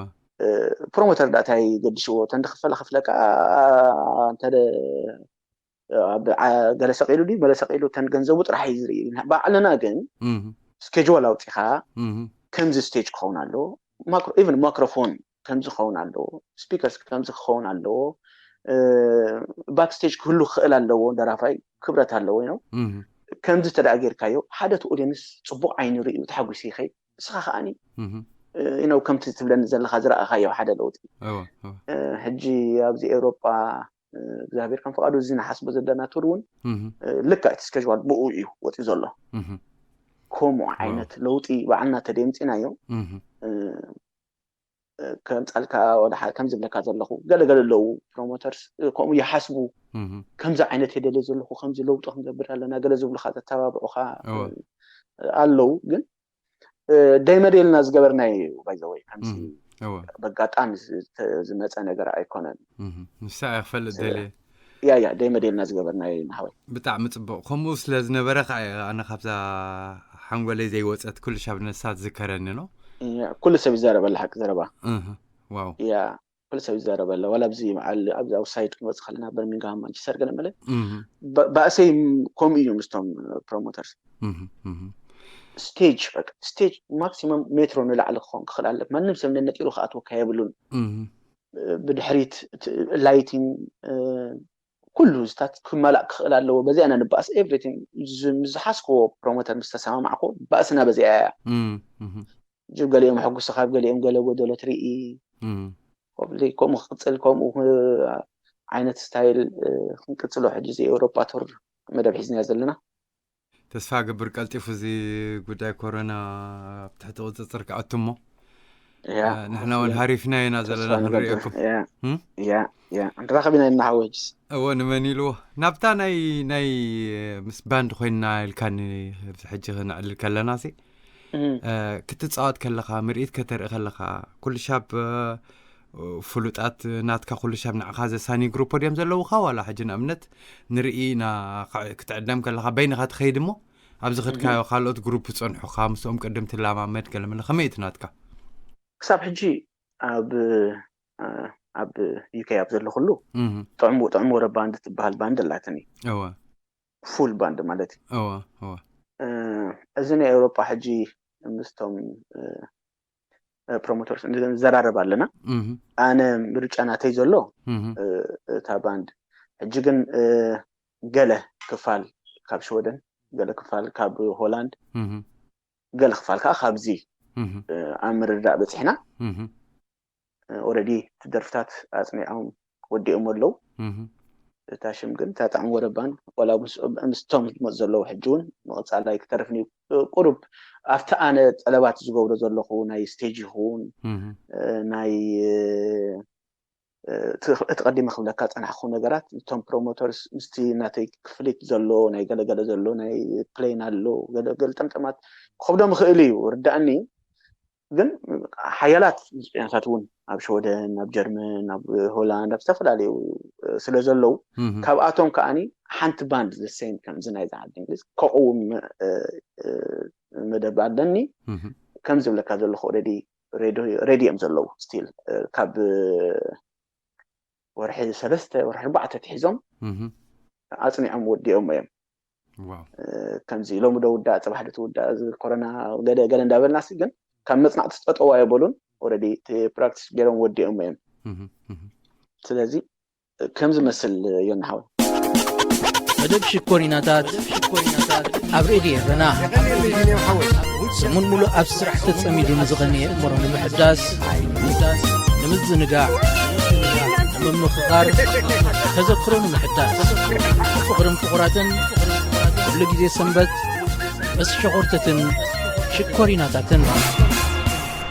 ፕሮሞተር ዳእታይ ገድሽዎ፣ ተንዲ ክፈለ ክፍለካ እንተ ገለ ሰቂሉ ድዩ መለ ሰቂሉ፣ ተን ገንዘቡ ጥራሕ እዩ ዝርኢ። ባዕልና ግን እህ ስኬጅዋል ኣውፂኻ እህ ከምዚ ስቴጅ ክኸውን ኣለዎ፣ ኢቨን ማክሮፎን ከምዚ ክኸውን ኣለዎ፣ ስፒከርስ ከምዚ ክኸውን ኣለዎ፣ ባክስቴጅ ክህሉ ክኽእል ኣለዎ፣ ደራፋይ ክብረት ኣለዎ ነው። እህ ከምዚ ተደኣ ጌርካዮ ሓደ እቲ ኦዲየንስ ፅቡቅ ዓይኒ ርእዩ ተሓጒሱ ይኸይድ። እስኻ ከዓኒ እህ ነው ከምቲ ትብለኒ ዘለኻ ዝረኣኻዮ ሓደ ለውጢ። እወ እወ ሕጂ ኣብዚ ኤውሮጳ እግዚኣብሔር ከም ፍቃዱ እዚ ንሓስቦ ዘለና ቱር እውን እህ ልክዕ እቲ ስኬጅዋል ብኡ እዩ ወፂኡ ዘሎ። እህ ከምኡ ዓይነት ለውጢ ባዕልና ተደምፂናዮ እህ ከምፃልካ ወላ ከም ዝብለካ ዘለኹ ገለገለ ኣለዉ ፕሮሞተርስ ከምኡ ይሓስቡ። እህ ከምዚ ዓይነት የደለ ዘለኹ፣ ከምዚ ለውጢ ክንገብር ኣለና ገለ ዝብሉካ ዘተባብዑካ እወ ኣለዉ። ግን ደይመደልና ዝገበርናዮ እዩ። ባይዘወይ ከምዚ እህ እወ በጋጣሚ ዝተ- ዝመፀ ነገር ኣይኮነን። እህ ንሳ እየ ክፈልጥ ደልየ ያ ያ ደይመደልና ዝገበርናዮ እዩ ንሓወይ። ብጣዕሚ ፅቡቅ። ከምኡ ስለ ዝነበረ ከዓ እየ ኣነ ካብዛ ሓንጎለይ ዘይወፀት ኩሉ ሻብ ነሳ ትዝከረኒ ነው። ያ፣ ኩሉ ሰብ ይዛረበላ ሓቂ ዘረባ። እህ ዋው ያ፣ ኩሉ ሰብ ይዛረበላ። ዋላ ኣብዚ መዓል ኣብዚ ኣውትሳይድ ክንወፅእ ከለና በርሚንግሃም፣ ማንቸስተር ገለ መለ እህ ባ- ባእሰይ ከምኡ እዩ ምስቶም ፕሮሞተርስ። እህ እህ ስቴጅ በቃ ስቴጅ ማክሲመም ሜትሮ ንላዕሊ ክኸውን ክኽእል ኣለብ። ማንም ሰብ ነነጢሩ ክኣትወካ የብሉን። እህ ብድሕሪት ላይቲንግ ኩሉ ዝታት ክመላእ ክኽእል ኣለዎ። በዚኣ ኢና ንባእስ። ኤቭሪቲንግ ዝሓስክዎ ፕሮሞተር ምስ ተሰማማዕኩ ባእስና በዚኣ እያ። እህ እህ ጅብ ገሊኦም ሕጉስኻ፣ ኣብ ገሊኦም ገለ ጎደሎ ትርኢ። እህ ሆፕሊ ከምኡ ክቅፅል፣ ከምኡ ዓይነት ስታይል ክንቅፅሎ ሕጂ እዚ ኤውሮጳ ቱር መደብ ሒዝና ዘለና። ተስፋ ገብር ቀልጢፉ እዚ ጉዳይ ኮሮና ኣብ ትሕቲ ቁፅፅር ክኣቱ እሞ ያ ንሕና እውን ሃሪፍና ኢና ዘለና ተስፋ ንገብር። ክንሪኤኩም። ያ እም? ያ ያ ንራኸብ ኢና እናሓወጅስ እወ ንመን ኢልዎ ናብታ ናይ ናይ ምስ ባንድ ኮይንና ኢልካኒ ኣብዚ ሕጂ ክነዕልል ከለና ሲ እም። እ፣ ክትፃወት ከለኻ ምርኢት ከተርኢ ከለኻ ኩሉ ሻብ እ፣ ፍሉጣት ናትካ ኩሉ ሻብ ንዓኻ ዘሳኒ ግሩፕ ድዮም ዘለውኻ ዋላ ሕጂ ንኣብነት ንርኢ ኢና ክትዕደም ከለኻ በይንኻ ትኸይድ እሞ ኣብዚ ኸድካዮ ካልኦት ግሩፕ ጸንሑኻ ምስኦም ቅድም ትላማመድ ገለ መለ ከመይ እቲ ናትካ? ክሳብ ሕጂ ኣብ ኣብ ዩኬ ኣብ ዘለኹሉ እህ፣ ጥዑም ጥዑም ወረ ባንድ ትበሃል ባንድ ኣላትኒ እወ ፉል ባንድ ማለት እዩ። እወ እወ እዚ ናይ ኤውሮጳ ሕጂ ምስቶም ፕሮሞተርስ ንዘራረብ ኣለና። እህ፣ ኣነ ምርጫ ናተይ ዘሎ እህ፣ እታ ባንድ ሕጂ ግን ገለ ክፋል ካብ ሽወደን፣ ገለ ክፋል ካብ ሆላንድ፣ እህ፣ ገለ ክፋል ከዓ ካብዚ እህ፣ ኣብ ምርዳእ በፂሕና። እህ፣ ኦረዲ እቲ ደርፍታት ኣፅኒዖም ወዲኦም ኣለዉ። እህ፣ እታ ሽም ግን እታ ጣዕሚ ወረ ባንድ ዋላ ምስቶም ዝመፁ ዘለዉ ሕጂ እውን ምቕፃላይ ክተርፍኒ ቁሩብ ኣብቲ ኣነ ጠለባት ዝገብሮ ዘለኹ ናይ ስቴጅ ይኹን እህ፣ ናይ እቲ ቀዲመ ክብለካ ዝጸናሕኩ ነገራት፣ እቶም ፕሮሞተርስ ምስቲ ናተይ ክፍሊት ዘሎ፣ ናይ ገለገለ ዘሎ፣ ናይ ፕሌን ኣሎ፣ ገለገለ ጠምጠማት ክኸብዶም ይኽእል እዩ፣ ርዳእኒ እዩ። ግን ሓያላት ሙዚቀኛታት እውን ኣብ ሸወደን፣ ኣብ ጀርመን፣ ኣብ ሆላንድ፣ ኣብ ዝተፈላለዩ ስለ ዘለዉ፣ ካብኣቶም ከዓኒ ሓንቲ ባንድ ዘሰይም ከምዚ ናይ ዝዓዲ እንግሊዝ ከቕውም መደብ ኣለኒ። ከምዚ ዝብለካ ዘለኹ ኦልሬዲ ሬዲ እዮም ዘለዉ። ስቲል ካብ ወርሒ ሰለስተ፣ ወርሒ ኣርባዕተ ትሒዞም ኣጽኒዖም ወዲኦም እዮም። ከምዚ ሎሚ ዶ ውዳእ፣ ጽባሕ ዶ ትውዳእ፣ እዚ ኮሮና ገለ ገለ እንዳበልናሲ፣ ግን ካብ መጽናዕቲ ጠጠው ኣይበሉን። ኦልሬዲ እቲ ፕራክቲስ ገይሮም ወዲኦም እዮም። ስለዚ ከም ዝመስል ዮና ሓወይ። መደብ ሽኮሪናታት ኣብ ሬድዮ ኤረና። ሰሙን ሙሉእ ኣብ ስራሕ ተጸሚዱ ንዝቐነየ እምሮ ንምሕዳስ፣ ንምዝንጋዕ፣ ንምምኽኻር፣ ተዘክሮ ንምሕዳስ፣ ፍቕርን ፍቑራትን፣ ኩሉ ግዜ ሰንበት ምስ ሸኾርተትን ሽኮሪናታትን።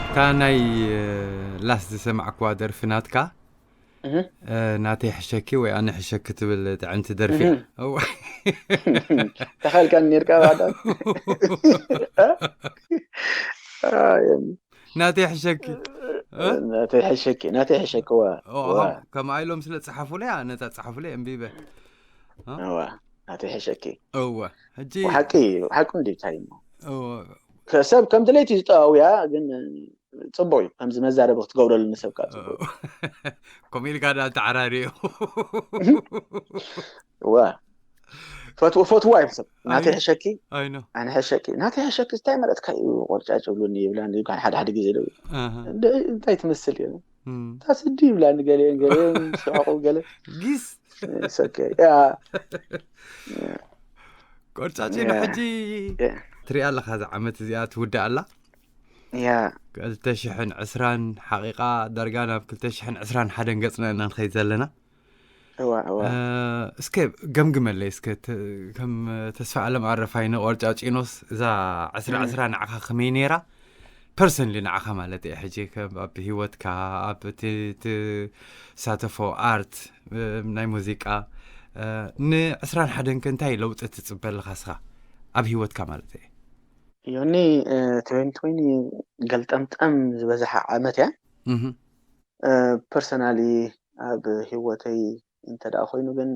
እታ ናይ ላስት ዝሰማዕኩዋ ደርፊ ናትካ፣ ናተይ ሕሸኪ ወይ ኣነ ሕሸኪ ትብል ጥዕምቲ ደርፊ። ተኸልካ ኔርካ ባዳ። ናተይ ሕሸኪ ናተይ ሕሸኪ ናተይ ሕሸኪ ዋ ከምኣ ኢሎም ስለ ጸሓፉለያ፣ ነታ ጸሓፉለይ ኣንቢበ። ዋ ናተይ ሕሸኪ እወ። ሕጂ ሓቂ ሓቁ እንዲታይ እሞ ሰብ ከም ድሌት እዩ ዝጠዋውያ፣ ግን ጽቡቅ እዩ። ከምዚ መዛረቢ ክትገብረሉ ንሰብካ ጽቡቅ እዩ። ከምኡ ኢልካ ዳ ተዓራርዮ። ዋ ፈትዎ ፈትዎ ኣይም ሰብ ናተይ ሕሸኪ ኣይኖ ኣነ ሕሸኪ ናተይ ሕሸኪ እንታይ መረጥካ እዩ ቆርጫጭ ብሉኒ ይብላኒ። ይብላን ሓደ ሓደ ግዜ ደው እንታይ ትመስል እዩ እም። ታስዲ ይብላኒ ገሊኦም ገሊኦም ስሕቁ ገለ ጊስ ሰከ ያ ቆርጫጭ ኢሉ ሕጂ ትሪኣ ኣለኻ እዛ ዓመት እዚኣ ትውዳእ ኣላ። ያ ክልተ ሽሕን ዕስራን ሓቂቓ ዳርጋ ናብ ክልተ ሽሕን ዕስራን ሓደን ገጽና ኢና ንኸይድ ዘለና። እዋ እዋ እስከ ገምግመለይ እስከ ተ- ከም ተስፋ ኣለም ኣረፋይነ ቆርጫጭኖስ እዛ ዕስራ ዕስራ ንዓኻ ከመይ ነይራ? ፐርሰንሊ ንዓኻ ማለት እየ። ሕጂ ከም ኣብ ህይወትካ ኣብ እቲ ትሳተፎ ኣርት ናይ ሙዚቃ ንዕስራን ሓደን ከ እንታይ ለውጢ ትፅበ ኣለኻ እስኻ ኣብ ህይወትካ ማለት እየ? ዮኒ ትዌንቲ ትዌንቲ ገልጠምጠም ዝበዝሓ ዓመት እያ። እህ ፐርሰናሊ ኣብ ህይወተይ እንተ ደኣ ኮይኑ ግን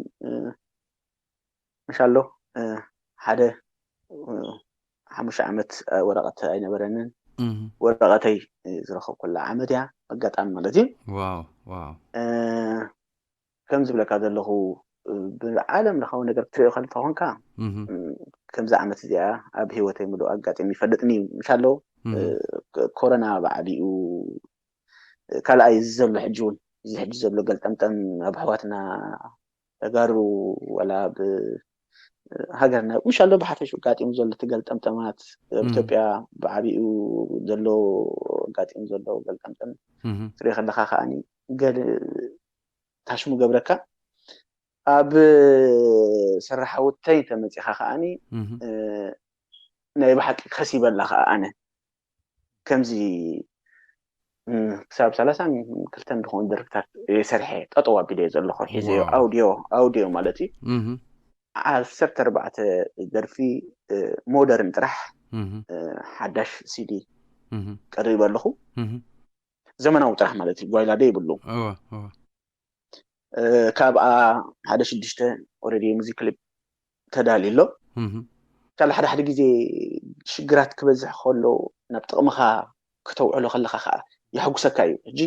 ምሻሎ ሓደ ሓሙሽተ ዓመት ወረቐት ኣይነበረንን። እህ ወረቐተይ ዝረኸብኩላ ዓመት እያ፣ ኣጋጣሚ ማለት እዩ። ዋው ዋው ከም ዝብለካ ዘለኹ ብዓለም ለኻዊ ነገር ክትሪኦ ከል ተኾንካ እህ ከምዚ ዓመት እዚኣ ኣብ ህይወተይ ምሉእ ኣጋጢሙ ይፈልጥኒ እዩ። ምሻሎ እህ ኮሮና ባዕሊኡ ካልኣይ እዚ ዘሎ ሕጂ እውን እዚ ሕጂ ዘሎ ገልጠምጠም ኣብ ኣሕዋትና ተጋሩ ዋላ ኣብ ሃገርና ምሻሎ ብሓፈሽ ኣጋጢሙ ዘሎ እቲ ገልጠምጠማት ኣብ እም። ኢትዮጵያ ብዓቢኡ ዘሎ ኣጋጢሙ ዘሎ ገልጠምጠም እህ ትሪኦ ከለኻ ከዓኒ ገለ ታሽሙ ገብረካ ኣብ ስራሕ ውተይ እንተመፂኻ ከዓኒ እህ ናይ ብሓቂ ከሲበላ ከዓ ኣነ ከምዚ እም፣ ክሳብ ሰላሳን ክልተን ዝኾኑ ደርፍታት እየ ሰርሐ ጠጠው ኣቢለዮ ዘለኹ ሒዘዮ ዋው። ኣውዲዮ ኣውዲዮ ማለት እዩ። እህ ዓሰርተ ኣርባዕተ ደርፊ እ፣ ሞደርን ጥራሕ እህ እ፣ ሓዳሽ ሲዲ እህ ቀሪበ ኣለኹ። እህ ዘመናዊ ጥራሕ ማለት እዩ፣ ጓይላ ዶ ይብሉ። እወ እወ እ፣ ካብኣ ሓደ ሽዱሽተ ኦልሬዲ ሙዚክ ክሊፕ ተዳልዩ ኣሎ። እህ ካልእ ሓደ ሓደ ግዜ ሽግራት ክበዝሕ ከሎ ናብ ጥቕምኻ ክተውዕሎ ከለኻ ከዓ የሐጉሰካ እዩ። ሕጂ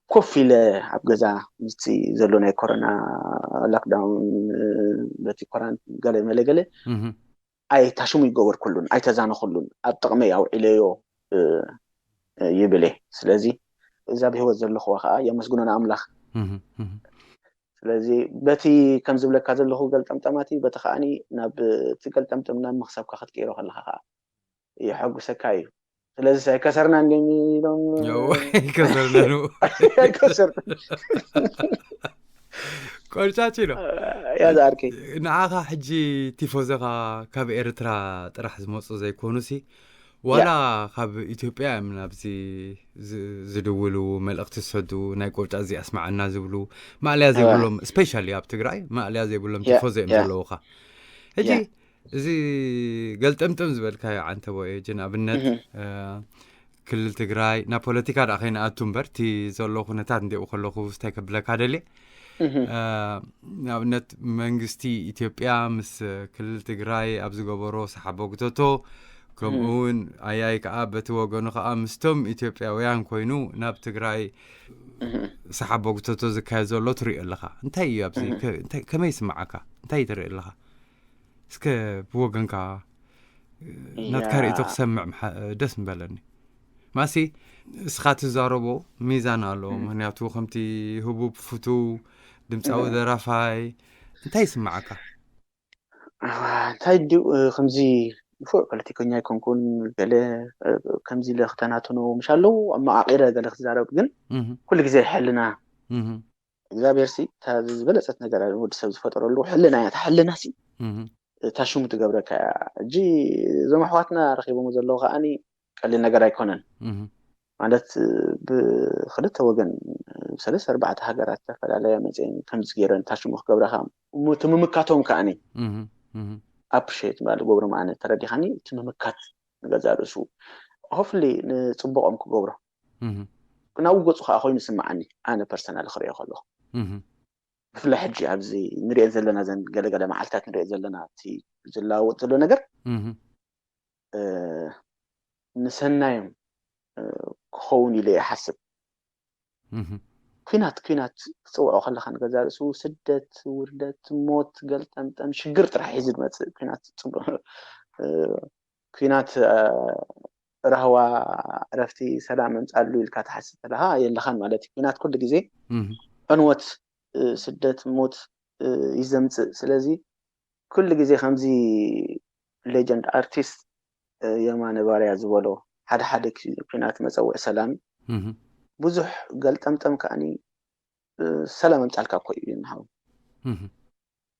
ኮፍ ኢለ ኣብ ገዛ ምስቲ ዘሎ ናይ ኮሮና ላክዳውን እ፣ በቲ ኮራንቲን ገለ መለ ገለ እህ ኣይታሽሙ ይገበርኩሉን ኣይተዛነኹሉን ኣብ ጥቕመይ ኣውዒለዮ እ፣ እ፣ ይብል እየ። ስለዚ እዛ ብህይወት ዘለኹዋ ከዓ የመስግኖ ንኣምላኽ። እህ እህ ስለዚ በቲ ከም ዝብለካ ዘለኹ ገልጠምጠማት እዩ፣ በቲ ከዓኒ ናብ እቲ ገልጠምጠም ናብ መኽሰብካ ክትቅይሮ ከለኻ ከዓ የሐጉሰካ እዩ። ስለዚ ኣይከሰርናን ግን ኢሎም እወ ኣይከሰርናን። ኣይከሰርናን ቆርጫጭ ኢሎ ያ ዝኣርከይ ንዓኻ ሕጂ ቲፎዘኻ ካብ ኤርትራ ጥራሕ ዝመፁ ዘይኮኑሲ ዋላ ካብ ኢትዮጵያ እዮም ናብዚ ዝ- ዝድውሉ፣ መልእኽቲ ዝሰዱ፣ ናይ ቆብጫ እዚ ኣስማዓና ዝብሉ፣ ማእለያ ዘይብሎም፣ ስፔሻሊ ኣብ ትግራይ ማእለያ ዘይብሎም ቲፎዞ እዮም ዘለውኻ። ሕጂ እዚ ገልጠምጠም ዝበልካዮ ዓንተቦ እዩ። ሕጂ ንኣብነት ክልል ትግራይ ናብ ፖለቲካ ደኣ ከይንኣቱ እምበር፣ እቲ ዘሎ ኩነታት እንዲኡ ከለኹ እንታይ ከብለካ ደልየ፣ ንኣብነት መንግስቲ ኢትዮጵያ ምስ ክልል ትግራይ ኣብ ዝገበሮ ሰሓቦ ግተቶ፣ ከምኡ እውን ኣያይ ከዓ በቲ ወገኑ ከዓ ምስቶም ኢትዮጵያውያን ኮይኑ ናብ ትግራይ ሰሓቦ ግተቶ ዝካየድ ዘሎ ትሪኦ ኣለኻ። እንታይ እዩ ኣብዚ? ከመይ ይስምዓካ? እንታይ ትርኢ ኣለኻ? እስከ ብወገንካ ናትካ ርእይቶ ክሰምዕ ደስ ምበለኒ። ማሲ እስኻ ትዛረቦ ሚዛን ኣለዎ። ምክንያቱ ከምቲ ህቡብ ፍቱው ድምፃዊ ደራፋይ እንታይ ይስምዓካ? እንታይ ድዩ ከምዚ ንፉዕ ፖለቲከኛ ኣይኮንኩን፣ ገለ ከምዚ ኢለ ክተናትኖ ምሽ ኣለዉ ኣመቓቒረ ገለ ክዛረብ፣ ግን ኩሉ ግዜ ሕልና እግዚኣብሔር ሲ እታ ዝበለፀት ነገር ወዲ ሰብ ዝፈጠረሉ ሕልና እያ። እታ ሕልና ሲ እታ ሽሙ ትገብረካ እያ። እጂ እዞም ኣሕዋትና ረኪቦም ዘለዉ ከዓኒ ቀሊል ነገር ኣይኮነን። ማለት ብክልተ ወገን ሰለስተ ኣርባዕተ ሃገራት ዝተፈላለያ መፅአን ከምዚ ገይረን እታ ሽሙ ክገብረካ እሞ እቲ ምምካቶም ከዓኒ ኣፕሪሼት ማለት ገብሮም ኣነ ተረዲኻኒ። እቲ ምምካት ንገዛ ርእሱ ሆፍሊ ንፅቡቆም ክገብሮ ናብኡ ገፁ ከዓ ኮይኑ ስምዓኒ። ኣነ ፐርሰናል ክሪኦ ከለኹ ብፍላይ ሕጂ ኣብዚ ንሪኦ ዘለና ዘን ገለገለ መዓልታት ንሪኦ ዘለና እቲ ዝለዋወጥ ዘሎ ነገር ንሰናዮም ክኸውን ኢለ ይሓስብ። ኩናት ኩናት ክፅውዖ ከለካ ንገዛ ርእሱ ስደት፣ ውርደት፣ ሞት፣ ገልጠምጠም፣ ሽግር ጥራሕ ሒዙ ዝመፅእ ኩናት። ኩናት ራህዋ፣ ዕረፍቲ፣ ሰላም መምፃሉ ኢልካ ትሓስብ ከለካ የለካን ማለት እዩ። ኩናት ኩሉ ግዜ ዕንወት፣ ስደት፣ ሞት እዩ ዘምፅእ። ስለዚ ኩሉ ግዜ ከምዚ ሌጀንድ ኣርቲስት የማነ ባርያ ዝበሎ ሓደ ሓደ ኩናት መፀውዒ ሰላም ብዙሕ ገልጠምጠም ከዓኒ ሰላም ኣምፃልካ እኮ እዩ ንሃው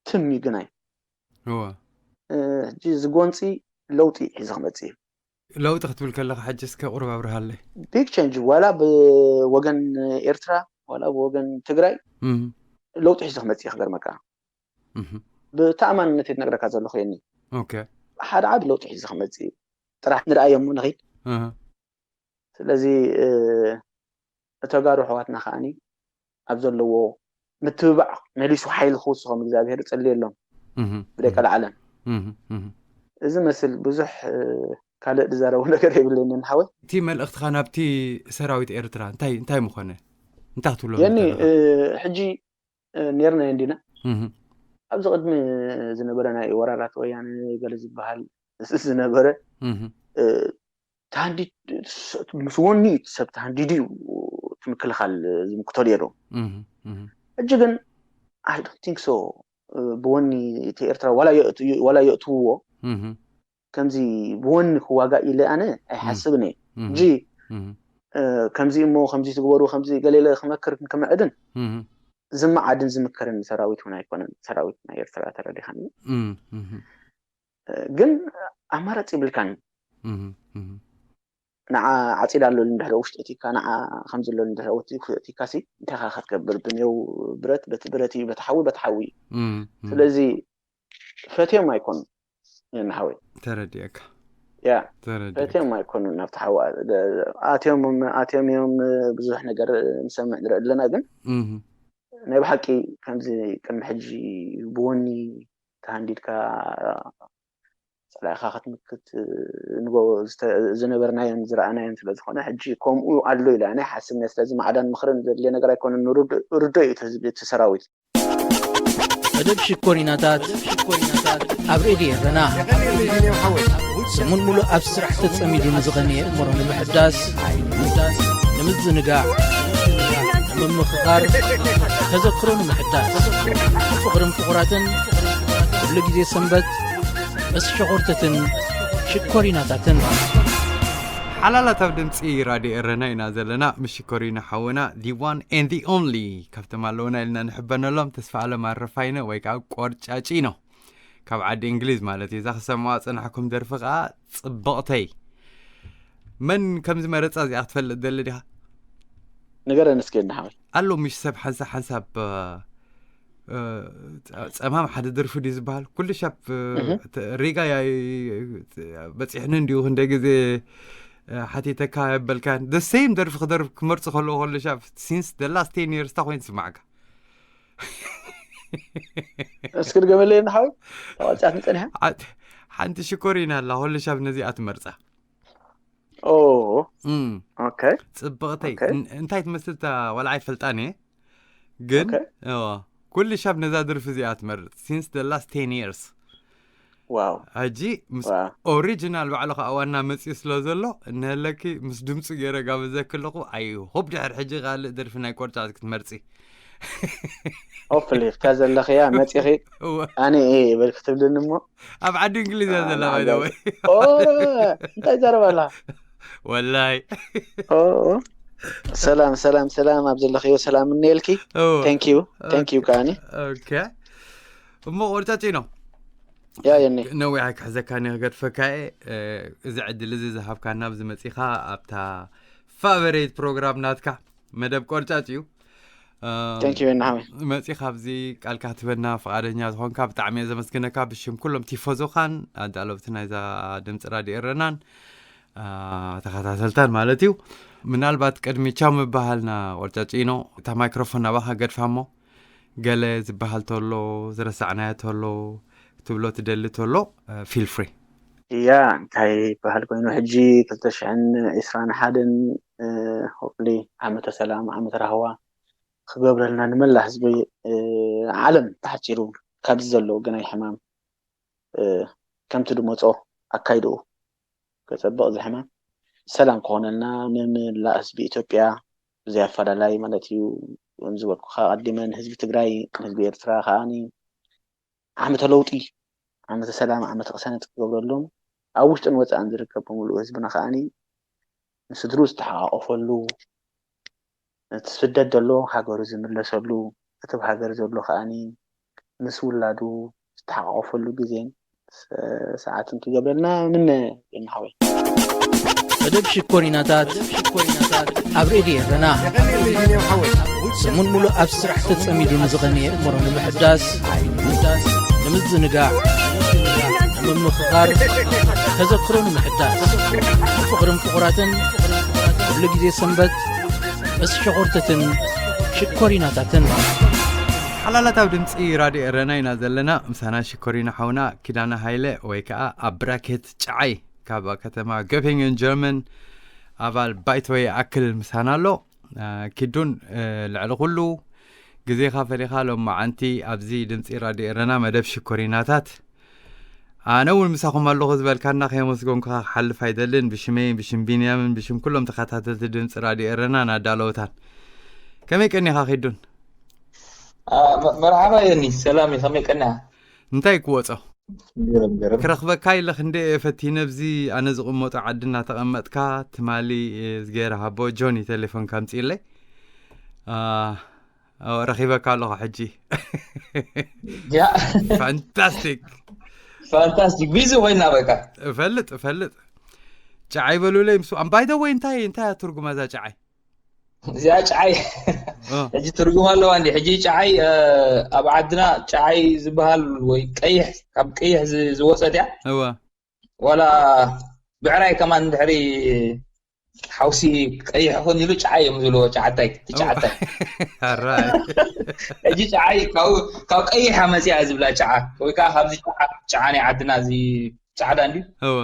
ትም እዩ ግናይ ሕጂ ዝጎንፂ ለውጢ ሒዚ ክመፅእ እዩ። ለውጢ ክትብል ከለካ ሕጂ እስከ ቁሩብ ኣብርሃለይ። ቢግ ቼንጅ ዋላ ብወገን ኤርትራ ዋላ ብወገን ትግራይ ለውጢ ሒዚ ክመፅእ እዩ። ክገርመካ ብተኣማንነት እየ ዝነግረካ ዘለኹ የኒ ሓደ ዓቢ ለውጢ ሒዚ ክመፅእ እዩ። ጥራሕ ንርኣዮ እሞ ንኺድ። ስለዚ ተጋሩ ኣሕዋትና ከዓኒ ኣብ ዘለዎ ምትብባዕ መሊሱ ሓይሊ ክውስኾም እግዚኣብሔር እጸልየሎም ብደቀ ለዓለም። እዚ መስል ብዙሕ ካልእ ዝዛረቦ ነገር የብለይን ሓወይ። እቲ መልእኽትኻ ናብቲ ሰራዊት ኤርትራ እንታይ እንታይ ምኾነ? እንታይ ክትብሎም የኒ? ሕጂ ኔርና እንዲና ኣብዚ ቅድሚ ዝነበረ ናይ ወራራት ወያነ ገለ ዝበሃል ዝነበረ ተሃንዲድ ምስ ወኒ ሰብ ተሃንዲድ እዩ እቲ ምክልኻል ዝምክቶ ነይሩ። ሕጂ ግን I don't think so ብወኒ እቲ ኤርትራ ዋላ የእትውዎ ከምዚ ብወኒ ክዋጋእ ኢለ ኣነ ኣይሓስብን እየ። ሕጂ ከምዚ እሞ ከምዚ ትግበሩ ከምዚ ገሌለ ክመክር ክምዕድን ዝመዓድን ዝምከርን ሰራዊት እውን ኣይኮነን። ሰራዊት ናይ ኤርትራ ተረዲኻኒ ግን ኣማራፂ ይብልካን። ንዓ ዓፂድ ኣሎ እንድሕረ ውሽጢ እቲካ ንዓ ከምዚ ኣሎ እንድሕረ ውሽጢ እቲካ ሲ እንታይ ካ ክትገብር ብኔው ብረት በቲ ብረት እዩ በቲ ሓዊ በቲ ሓዊ እዩ። ስለዚ ፈትዮም ኣይኮኑ የናሓወይ ተረዲእካ ያ ተረዲእካ ፈትዮም ኣይኮኑ ናብቲ ሓዊ ኣትዮም ኣትዮም እዮም ብዙሕ ነገር ንሰምዕ ንርኢ ኣለና ግን ናይ ብሓቂ ከምዚ ቅድሚ ሕጂ ብወኒ ተሃንዲድካ ፀላኢኻ ክትምክት ንጎ ዝነበርናዮን ዝረኣናዮን ስለዝኾነ ሕጂ ከምኡ ኣሎ ኢለ ኣነ ሓስብነ ስለዚ ማዕዳን ምኽርን ዘድልየ ነገር ኣይኮነን ርዶ እዩ እቲ ሰራዊት መደብ ሽኮሪናታት ኣብ ሬድዮ ኤረና ሰሙን ሙሉእ ኣብ ስራሕ ተጸሚዱ ንዝቐነየ እምሮ ንምሕዳስ ንምዝንጋዕ ንምምኽኻር ተዘክሮ ንምሕዳስ ፍቕርን ፍቑራትን ኩሉ ግዜ ሰንበት ምስ ሸኾርተትን ሽኮሪናታትን ሓላላት ኣብ ድምፂ ራድዮ ኤረና ኢና ዘለና ምስ ሽኮሪና ሓወና the one and the only ካብቶም ኣለውና ኢልና ንሕበነሎም ተስፋ ኣለም ኣረፋይነ ወይ ከዓ ቆርጫጪኖ ካብ ዓዲ እንግሊዝ ማለት እዩ እዛ ክሰምዋ ፀናሕኩም ደርፊ ከዓ ፅብቕተይ መን ከምዚ መረጻ እዚኣ ክትፈልጥ ደሊ ዲኻ? ንገረን እስኪ እናሓወይ። ኣሎ ምሽ ሰብ ሓንሳብ ሓንሳብ ጸማም ሓደ ደርፊ ድዩ ዝበሃል? ኩሉ ሻብ ሪጋ በፂሕኒ እንዲሁ ክንደ ግዜ ሓቲተካ የበልካን the same ደርፊ ክደርፍ ክመርፅ ከለዎ ከሉ ሻብ since the last ten years ታ ኮይኑ ትስማዕካ? እስኪ ድገመለይ እናሓወይ። ተዋፅኣት ንፀኒሓ። ሓንቲ ሽኮሪና ኣላ ከሉ ሻብ ነዚኣ ትመርፃ። ኦ እም፣ ኦኬ ፅብቕተይ ኦኬ። እን- እንታይ ትመስል እታ ዋላ ኣይፈልጣን እየ ግን ኦኬ። እዋ፣ ኩሉ ሻብ ነዛ ድርፊ እዚኣ ትመርፅ since the last ten years። ዋው ሕጂ ምስ ዋው ኦሪጂናል ባዕሉ ከዓ ዋና መፅኡ ስለ ዘሎ እነህለኪ ምስ ድምፁ ገይረ ጋብዘኪ ኣለኹ። I hope ድሕር ሕጂ ካልእ ደርፊ ናይ ቆርጫ ክትመርፂ። ሆፕሊ እታ ዘለኽያ መፂኺ እወ፣ ኣነ እየ ይበል ክትብልኒ እሞ ኣብ ዓዲ እንግሊዝ እያ ዘላ ኣነ by the ዓጋቢ way። ኦ እንታይ ይዛረብ ኣላ ወላይ ኦ ሰላም ሰላም ሰላም ኣብ ዘለኽዮ ሰላም እንየልኪ እወ። thank you thank you ከዓኒ ኦኬ እሞ ቆርጫጭ ነው ያ የኒ ነዊሕ ኣይክሕዘካን እየ ክገድፈካ እየ። እዚ ዕድል እዚ ዝሃብካና ኣብዚ መፂኻ ኣብታ ፋቨሬት ፕሮግራም ናትካ መደብ ቆርጫጭ እዩ። thank you የኒ ሓወይ መፂኻ ኣብዚ ቃልካ ክትበና ፍቓደኛ ዝኾንካ ብጣዕሚ እየ ዘመስግነካ ብሽም ኩሎም ቲፎዞኻን ኣዳለውቲ ናይዛ ድምፂ ራድዮ ኤረናን ተኸታተልታን ማለት እዩ። ምናልባት ቅድሚ ቻው ምበሃልና ቆርጫጭ ነው እታ ማይክሮፎን ናባኻ ገድፋ እሞ ገለ ዝበሃል ተሎ ዝረሳዕናዮ ተሎ ክትብሎ ትደሊ ተሎ feel free። እያ እንታይ ይበሃል ኮይኑ ሕጂ ክልተ ሽሕን ዕስራን ሓደን ሆፕሊ ዓመተ ሰላም ዓመተ ራህዋ ክገብረልና ንመላ ህዝቢ ዓለም ተሓፂሩ ካብዚ ዘሎ ግናይ ሕማም ከምቲ ድመፆ ኣካይድኡ ከፀብቕ እዚ ሕማም ሰላም ክኾነልና ንምላእ ህዝቢ ኢትዮጵያ ብዘይ ኣፈላላይ ማለት እዩ። ከም ዝበልኩኻ ቀዲመን ህዝቢ ትግራይ ህዝቢ ኤርትራ ከዓኒ ዓመተ ለውጢ ዓመተ ሰላም ዓመተ ቅሳነት ክገብረሎም ኣብ ውሽጥን ወፃእን ዝርከብ ብምሉእ ህዝብና ከዓኒ ንስድሩ ዝተሓቃቆፈሉ እቲ ስደት ዘሎ ሃገሩ ዝምለሰሉ እቲ ሃገር ዘሎ ከዓኒ ምስ ውላዱ ዝተሓቃቆፈሉ ግዜን ሰዓትን ክገብረልና ምነ የናሓወይ መደብ ሽኮሪናታት ኣብ ሬድዮ ኤረና ሰሙን ሙሉእ ኣብ ስራሕ ተጸሚዱ ንዝቐነየ እምሮ ንምሕዳስ ንምዝንጋዕ ንምምኽኻር ተዘክሮ ንምሕዳስ ፍቕርን ፍቑራትን ኩሉ ግዜ ሰንበት ምስ ሸኾርተትን ሽኮሪናታትን ሓላላት ኣብ ድምፂ ራድዮ ኤረና ኢና ዘለና። ምሳና ሽኮሪና ሓውና ኪዳነ ሃይለ ወይ ከዓ ኣብ ብራኬት ጨዓይ ካብ ከተማ ገፊንገን ጀርመን ኣባል ባይቶ ይኣክል ምሳና ኣሎ። ኪዱን ልዕሊ ኩሉ ግዜኻ ፈሊኻ ሎም መዓንቲ ኣብዚ ድምፂ ራድዮ ኤረና መደብ ሽኮሪናታት ኣነ እውን ምሳኹም ኣለኹ ዝበልካና ከየመስገንኩኻ ክሓልፍ ኣይደልን። ብሽመይን ብሽም ቢንያምን ብሽም ኩሎም ተኸታተልቲ ድምፂ ራድዮ ኤረና ናዳለወታን ከመይ ቀኒኻ ኪዱን? መርሓባ የኒ ሰላም እዩ ከመይ ቀኒኻ? እንታይ ክወፆ ገረም ገረም ክረኽበካ ኢለ ክንደ እየ ፈቲነ ኣብዚ ኣነ ዝቕመጦ ዓዲ እናተቐመጥካ ትማሊ ዝገይረ ሃቦ ጆኒ ቴሌፎን ከምፅኢለይ ረኺበካ ኣለኹ ሕጂ። ያ ፋንታስቲክ ፋንታስቲክ ቢዚ ኮይና በቃ እፈልጥ እፈልጥ። ጨዓይ በሉለይ ምስ by the way እንታይ እንታይ ትርጉማ እዛ ጨዓይ? እዚኣ ጨዓይ ሕጂ ትርጉም ኣለዋ እንዲ ሕጂ ጨዓይ ኣብ ዓድና ጨዓይ ዝበሃል ወይ ቀይሕ ካብ ቀይሕ ዝወፀት እያ። እወ ዋላ ብዕራይ ከማን ድሕሪ ሓውሲ ቀይሕ ኾን ኢሉ ጨዓይ እዮም ዝብልዎ። ጨዓታይ ትጨዓታይ ኣራይ ሕጂ ጨዓይ ካብ ቀይሕ መፅያ ዝብላ ጨዓ ወይ ከዓ ካብዚ ጨዓ ጨዓ ናይ ዓድና እዚ ፃዕዳ እንዲ እወ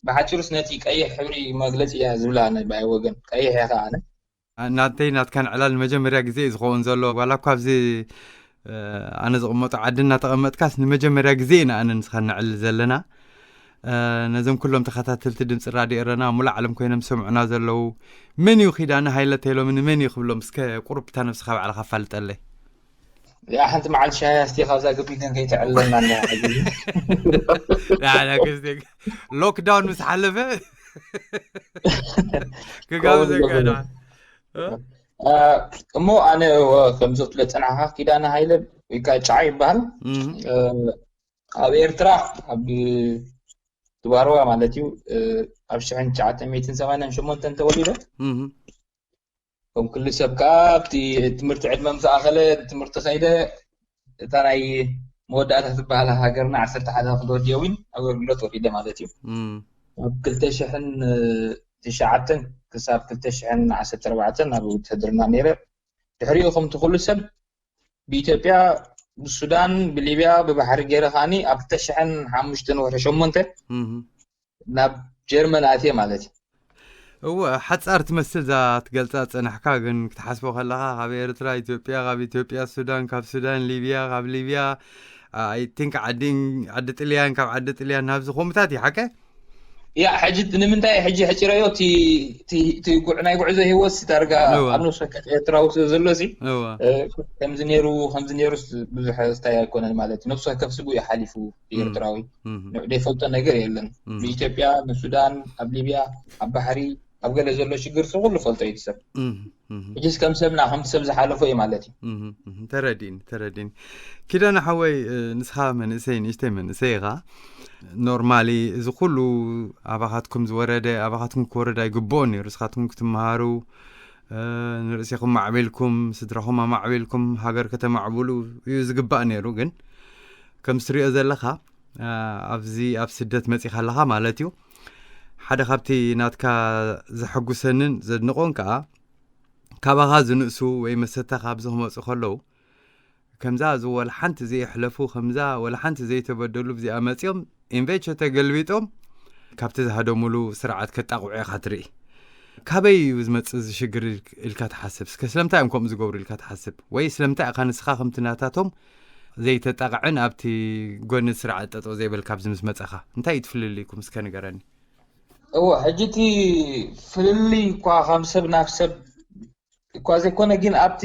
ብሓፂሩስ ነቲ ቀይሕ ሕብሪ መግለፂ እያ ዝብላ ናይ ባይ ወገን ቀይሕ እያ ከዓ ኣነ ናተይ ናትካን ዕላል ንመጀመርያ ግዜ እዩ ዝኸውን ዘሎ ዋላ እኳ ኣብዚ ኣነ ዝቕመጦ ዓዲ እናተቐመጥካስ ንመጀመርያ ግዜ ኢና ኣነ ንስኻ ነዕልል ዘለና። ነዞም ኩሎም ተኸታተልቲ ድምፂ ራድዮ ኤረና ሙሉእ ዓለም ኮይኖም ዝሰምዑና ዘለዉ መን እዩ ኪዳነ ሃይለ ተይሎምኒ መን እዩ ክብሎም እስከ ቁሩብ እታ ነብስኻ ባዕልኻ ኣፋልጠለይ። ያ ሓንቲ መዓልቲ ሻሂ ኣስቲ ካብዛ ግቢ ግን ከይትዕልለና እንዳ ሎክዳውን ምስ ሓለፈ ክጋብዘካ ዳ እሞ ኣነ ከምዚ ክትብለ ፀናሕካ ኪዳነ ሃይለ ወይ ከዓ ጨዓ ይበሃል። ኣብ ኤርትራ ኣብ ድባርዋ ማለት እዩ። ኣብ ሽሕን ትሽዓተ ሚእትን ሰማንያን ሸሞንተን ተወሊደ። ከም ኩሉ ሰብ ከዓ ኣብቲ ትምህርቲ ዕድመ ምስ ኣኸለ ትምህርቲ ከይደ፣ እታ ናይ መወዳእታ ትበሃል ሃገርና ዓሰርተ ሓደ ክፍለ ወዲ ዊን ኣገልግሎት ወሪደ ማለት እዩ። ኣብ ክልተ ሽሕን ትሽዓተን ክሳብ ክልተ ሽሕን ዓሰርተ ኣርባዕተን ኣብ ውትህድርና ነይረ። ድሕሪኡ ከምቲ ኩሉ ሰብ ብኢትዮጵያ፣ ብሱዳን፣ ብሊብያ ብባሕሪ ገይረ ከዓኒ ኣብ ክልተ ሽሕን ሓሙሽተን ወርሒ ሸሞንተ ናብ ጀርመን ኣትየ ማለት እዩ። እወ፣ ሓጻር ትመስል እዛ ትገልጻ ጸናሕካ፣ ግን ክትሓስቦ ከለኻ ካብ ኤርትራ ኢትዮጵያ፣ ካብ ኢትዮጵያ ሱዳን፣ ካብ ሱዳን ሊብያ፣ ካብ ሊብያ I think ዓዲ ዓዲ ጥልያን፣ ካብ ዓዲ ጥልያን ናብዚ ከምኡታት እዩ ሓቀ? ያ ሕጂ ንምንታይ ሕጂ ሕጭረዮ እቲ እቲ እቲ ጉዕ ናይ ጉዕዞ ህይወት ዳርጋ እወ። ኣብ ነፍሲ ወከፍ ኤርትራዊ ስለ ዘሎ ሲ እወ። ከምዚ ነይሩ ከምዚ ነይሩ ብዙሕ ስታይ ኣይኮነን ማለት እዩ። ነፍሲ ወከፍ ስጉ እዩ ሓሊፉ። ኤርትራዊ ዘይፈልጦ ነገር የለን። ብኢትዮጵያ፣ ንሱዳን፣ ኣብ ሊብያ፣ ኣብ ባሕሪ፣ ኣብ ገለ ዘሎ ሽግር ሲ ኩሉ ፈልጦ እዩ ሰብ። ሕጂስ ከም ሰብና ከምቲ ሰብ ዝሓለፎ እዩ ማለት እዩ። ተረዲን ተረዲን። ኪዳነ ሓወይ፣ ንስኻ መንእሰይ፣ ንእሽተይ መንእሰይ ኢኻ። ኖርማሊ እዚ ኩሉ ኣባኻትኩም ዝወረደ ኣባኻትኩም ክወረድ ኣይግብኦን ነይሩ። ንስኻትኩም ክትመሃሩ፣ ንርእሲኹም ማዕቢልኩም፣ ስድራኹም ኣማዕቢልኩም፣ ሃገር ከተማዕብሉ እዩ ዝግባእ ነይሩ። ግን ከም ትሪኦ ዘለኻ ኣብዚ ኣብ ስደት መጺኻ ኣለኻ ማለት እዩ። ሓደ ካብቲ ናትካ ዘሐጉሰንን ዘድንቆን ከዓ ካባኻ ዝንእሱ ወይ መሰተኻ ኣብዚ ክመፁ ከለዉ ከምዛ እዚ ወላ ሓንቲ ዘየሕለፉ ከምዛ ወላ ሓንቲ ዘይተበደሉ ብዚኣ መፂኦም ኢንቨቸ ተገልቢጦም ካብቲ ዝሃደሙሉ ስርዓት ከጣቕዑ ኢኻ ትርኢ። ካበይ እዩ ዝመፅእ እዚ ሽግር ኢልካ ትሓስብ? እስከ ስለምንታይ እዮም ከምኡ ዝገብሩ ኢልካ ትሓስብ? ወይ ስለምንታይ ኢኻ ንስኻ ከምቲ ናታቶም ዘይተጣቕዕን ኣብቲ ጎኒ ስርዓት ጠጠው ዘይበልካ ኣብዚ ምስ መፀኻ እንታይ እዩ ትፍልልይኩም እስከ ንገረኒ። እወ ሕጂ እቲ ፍልልይ እኳ ካብ ሰብ ናብ ሰብ እኳ ዘይኮነ ግን ኣብቲ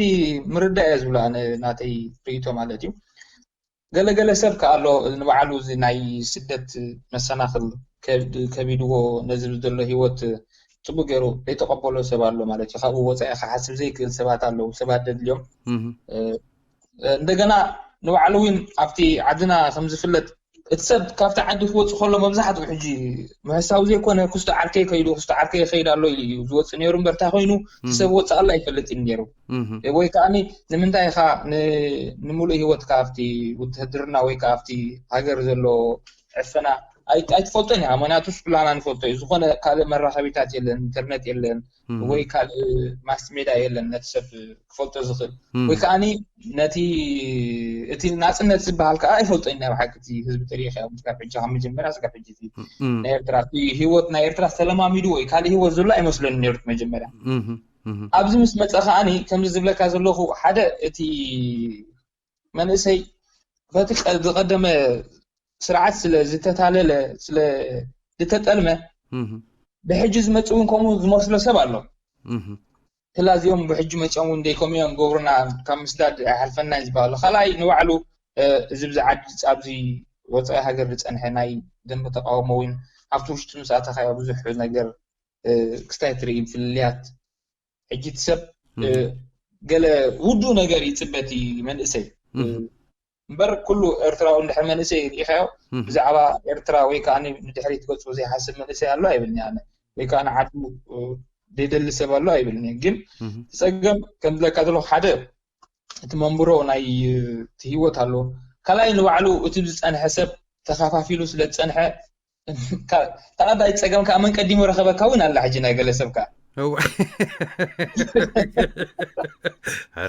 ምርዳእ እየ ዝብሎ ኣነ ናተይ ርእይቶ ማለት እዩ። ገለገለ ሰብ ከ ኣሎ ንባዕሉ እዚ ናይ ስደት መሰናኽል ከቢድዎ ነዚ ዘሎ ህይወት ፅቡቅ ገይሩ ዘይተቀበሎ ሰብ ኣሎ ማለት እዩ። ካብኡ ወፃኢ ክሓስብ ዘይክእል ሰባት ኣለዉ። ሰባት ደድልዮም እንደገና ንባዕሉ እውን ኣብቲ ዓድና ከምዝፍለጥ እቲ ሰብ ካብቲ ዓዲ ክወፅእ ከሎ መብዛሕትኡ ሕጂ ምሕሳው ዘይኮነ ክስቶ ዓርከይ ከይዱ ክስቶ ዓርከይ ይኸይድ ኣሎ ኢሉ እዩ ዝወፅእ ነይሩ እምበር እንታይ ኮይኑ እቲ ሰብ ወፅእ ኣሎ ኣይፈልጥን ነይሩ። ወይ ከዓ ንምንታይ ኢኻ ንምሉእ ህይወትካ ኣብቲ ውትህድርና ወይ ከዓ ኣብቲ ሃገር ዘሎ ዕፈና ኣይትፈልጦን ኢኻ። ምክንያቱ ኩላና ንፈልጦ እዩ። ዝኾነ ካልእ መራኸቢታት የለን፣ ኢንተርነት የለን ወይ ካልእ ማስ ሜዳ የለን ነቲ ሰብ ክፈልጦ ዝኽእል ወይ ከዓ ነቲ እቲ ናፅነት ዝበሃል ከዓ ኣይፈልጦ እዩ። ናይ ብሓቂ እቲ ህዝቢ ተሪኢኻ እዮም ካብ ሕጂ ካብ መጀመርያ ስጋብ ሕጂ ናይ ኤርትራ ህይወት ናይ ኤርትራ ዝተለማሚዱ ወይ ካልእ ህይወት ዘሎ ኣይመስለኒ ነይሩ መጀመርያ። ኣብዚ ምስ መፀ ከዓኒ ከምዚ ዝብለካ ዘለኹ ሓደ እቲ መንእሰይ በቲ ዝቀደመ ስርዓት ስለ ዝተታለለ ስለ ዝተጠልመ ብሕጂ ዝመፅእ እውን ከምኡ ዝመስሎ ሰብ ኣሎ። ክላ እዚኦም ብሕጂ መፅኦም እውን ደይከምኡ እዮም ገብሩና ካብ ምስዳድ ኣይሓልፈና ዝበሃሉ ካልኣይ ንባዕሉ እዚ ብዚ ዓዲ ኣብዚ ወፃኢ ሃገር ዝፀንሐ ናይ ደንበ ተቃውሞ እውን ኣብቲ ውሽጡ ምስ ኣተኻዮ ብዙሕ ነገር ክስታይ ትርኢ ፍልልያት ሕጂ እቲ ሰብ ገለ ውዱእ ነገር ይፅበ እቲ መንእሰይ እምበር ኩሉ ኤርትራዊ እንድሕር መንእሰይ ርኢኻዮ ብዛዕባ ኤርትራ ወይ ከዓ ንድሕሪት ገፁ ዘይሓስብ መንእሰይ ኣሎ ኣይብልኒ ኣነ ወይ ከዓ ንዓዱ ዘይደሊ ሰብ ኣሎ ኣይብልኒ ግን ፀገም ከም ዝለካ ዘለኹ ሓደ እቲ መንብሮ ናይ እቲ ህይወት ኣሎ ካልኣይ ንባዕሉ እቲ ዝፀንሐ ሰብ ተኻፋፊሉ ስለ ዝፀንሐ ተቐዳይ ፀገም ከዓ መን ቀዲሙ ረኸበካ እውን ኣላ ሕጂ ናይ ገለ ሰብ ከዓ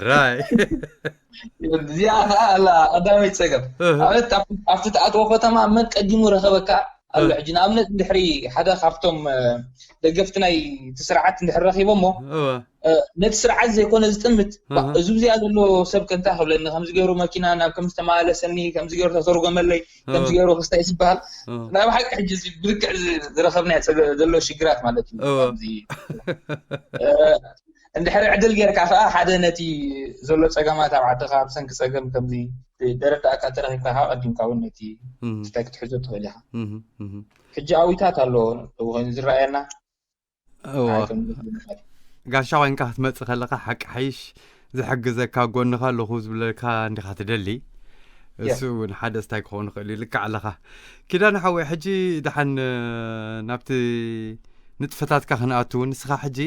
ራይ እዚኣ ከዓ ኣላ ቀዳመይ ፀገም ኣብቲ ተኣትዎ ከተማ መን ቀዲሙ ረኸበካ ኣሎ ሕጂ ንኣብነት እንድሕሪ ሓደ ካብቶም ደገፍቲ ናይ እቲ ስርዓት እንድሕር ረኺቦሞ ነቲ ስርዓት ዘይኮነ ዝጥምት እዚ ብዚኣ ዘሎ ሰብ ከንታ ክብለኒ ከምዚ ገይሩ መኪና ናብ ከም ዝተመላለሰኒ ከምዚ ገይሩ ተተርጎመለይ ከምዚ ገይሩ ክስታይ ዝበሃል ናይ ብሓቂ ሕጂ ብልክዕ ዝረኸብና ዘሎ ሽግራት ማለት እዩ እንድሕሪ ዕድል ጌርካ ከዓ ሓደ ነቲ ዘሎ ፀገማት ኣብ ዓድኻ ብሰንኪ ፀገም ከምዚ ደረዳእካ ተረኪብካ ከዓ ቀዲምካ እውን ነቲ ስታይ ክትሕዞ ትኽእል ኢኻ ሕጂ ኣዊታት ኣሎ ኮይኑ ዝረኣየና ጋሻ ኮይንካ ክትመፅእ ከለካ ሓቂ ሓይሽ ዝሕግዘካ ጎንኻ ኣለኹ ዝብለካ እንዲኻ ትደሊ እሱ እውን ሓደ ስታይ ክኸውን ይኽእል እዩ። ልክዕ ኣለኻ ኪዳነ ሓወይ። ሕጂ ደሓን ናብቲ ንጥፈታትካ ክንኣቱ እውን፣ ንስኻ ሕጂ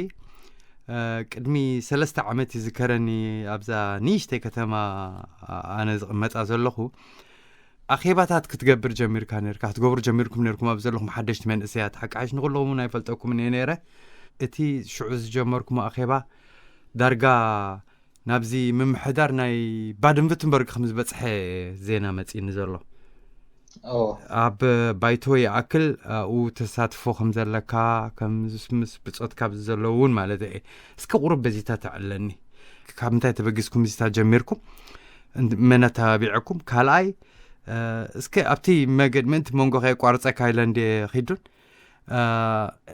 ቅድሚ ሰለስተ ዓመት ይዝከረኒ፣ ኣብዛ ንእሽተይ ከተማ ኣነ ዝቕመጣ ዘለኹ ኣኼባታት ክትገብር ጀሚርካ ነርካ፣ ክትገብሩ ጀሚርኩም ነርኩም ኣብ ዘለኹም ሓደሽቲ መንእሰያት። ሓቂ ሓሽ ንኹለኹም እውን ኣይፈልጠኩምን እየ ነይረ። እቲ ሽዑ ዝጀመርኩም ኣኼባ ዳርጋ ናብዚ ምምሕዳር ናይ ባደን ቪርተንበርግ ከም ዝበጽሐ ዜና መጺኒ ዘሎ። ኣብ ባይቶ ይኣክል ኣብኡ ተሳትፎ ከም ዘለካ፣ ከም ምስ ብጾትካ ኣብዚ ዘለዉ እውን ማለት እየ። እስከ ቁሩብ በዚታ ተዕለኒ። ካብ ምንታይ ተበጊስኩም እዚታ ጀሚርኩም? መን ኣተባቢዐኩም? ካልኣይ እስከ ኣብቲ መገድ ምእንቲ መንጎ ከየቋርጸካ ኢለ እንደ ኺዱን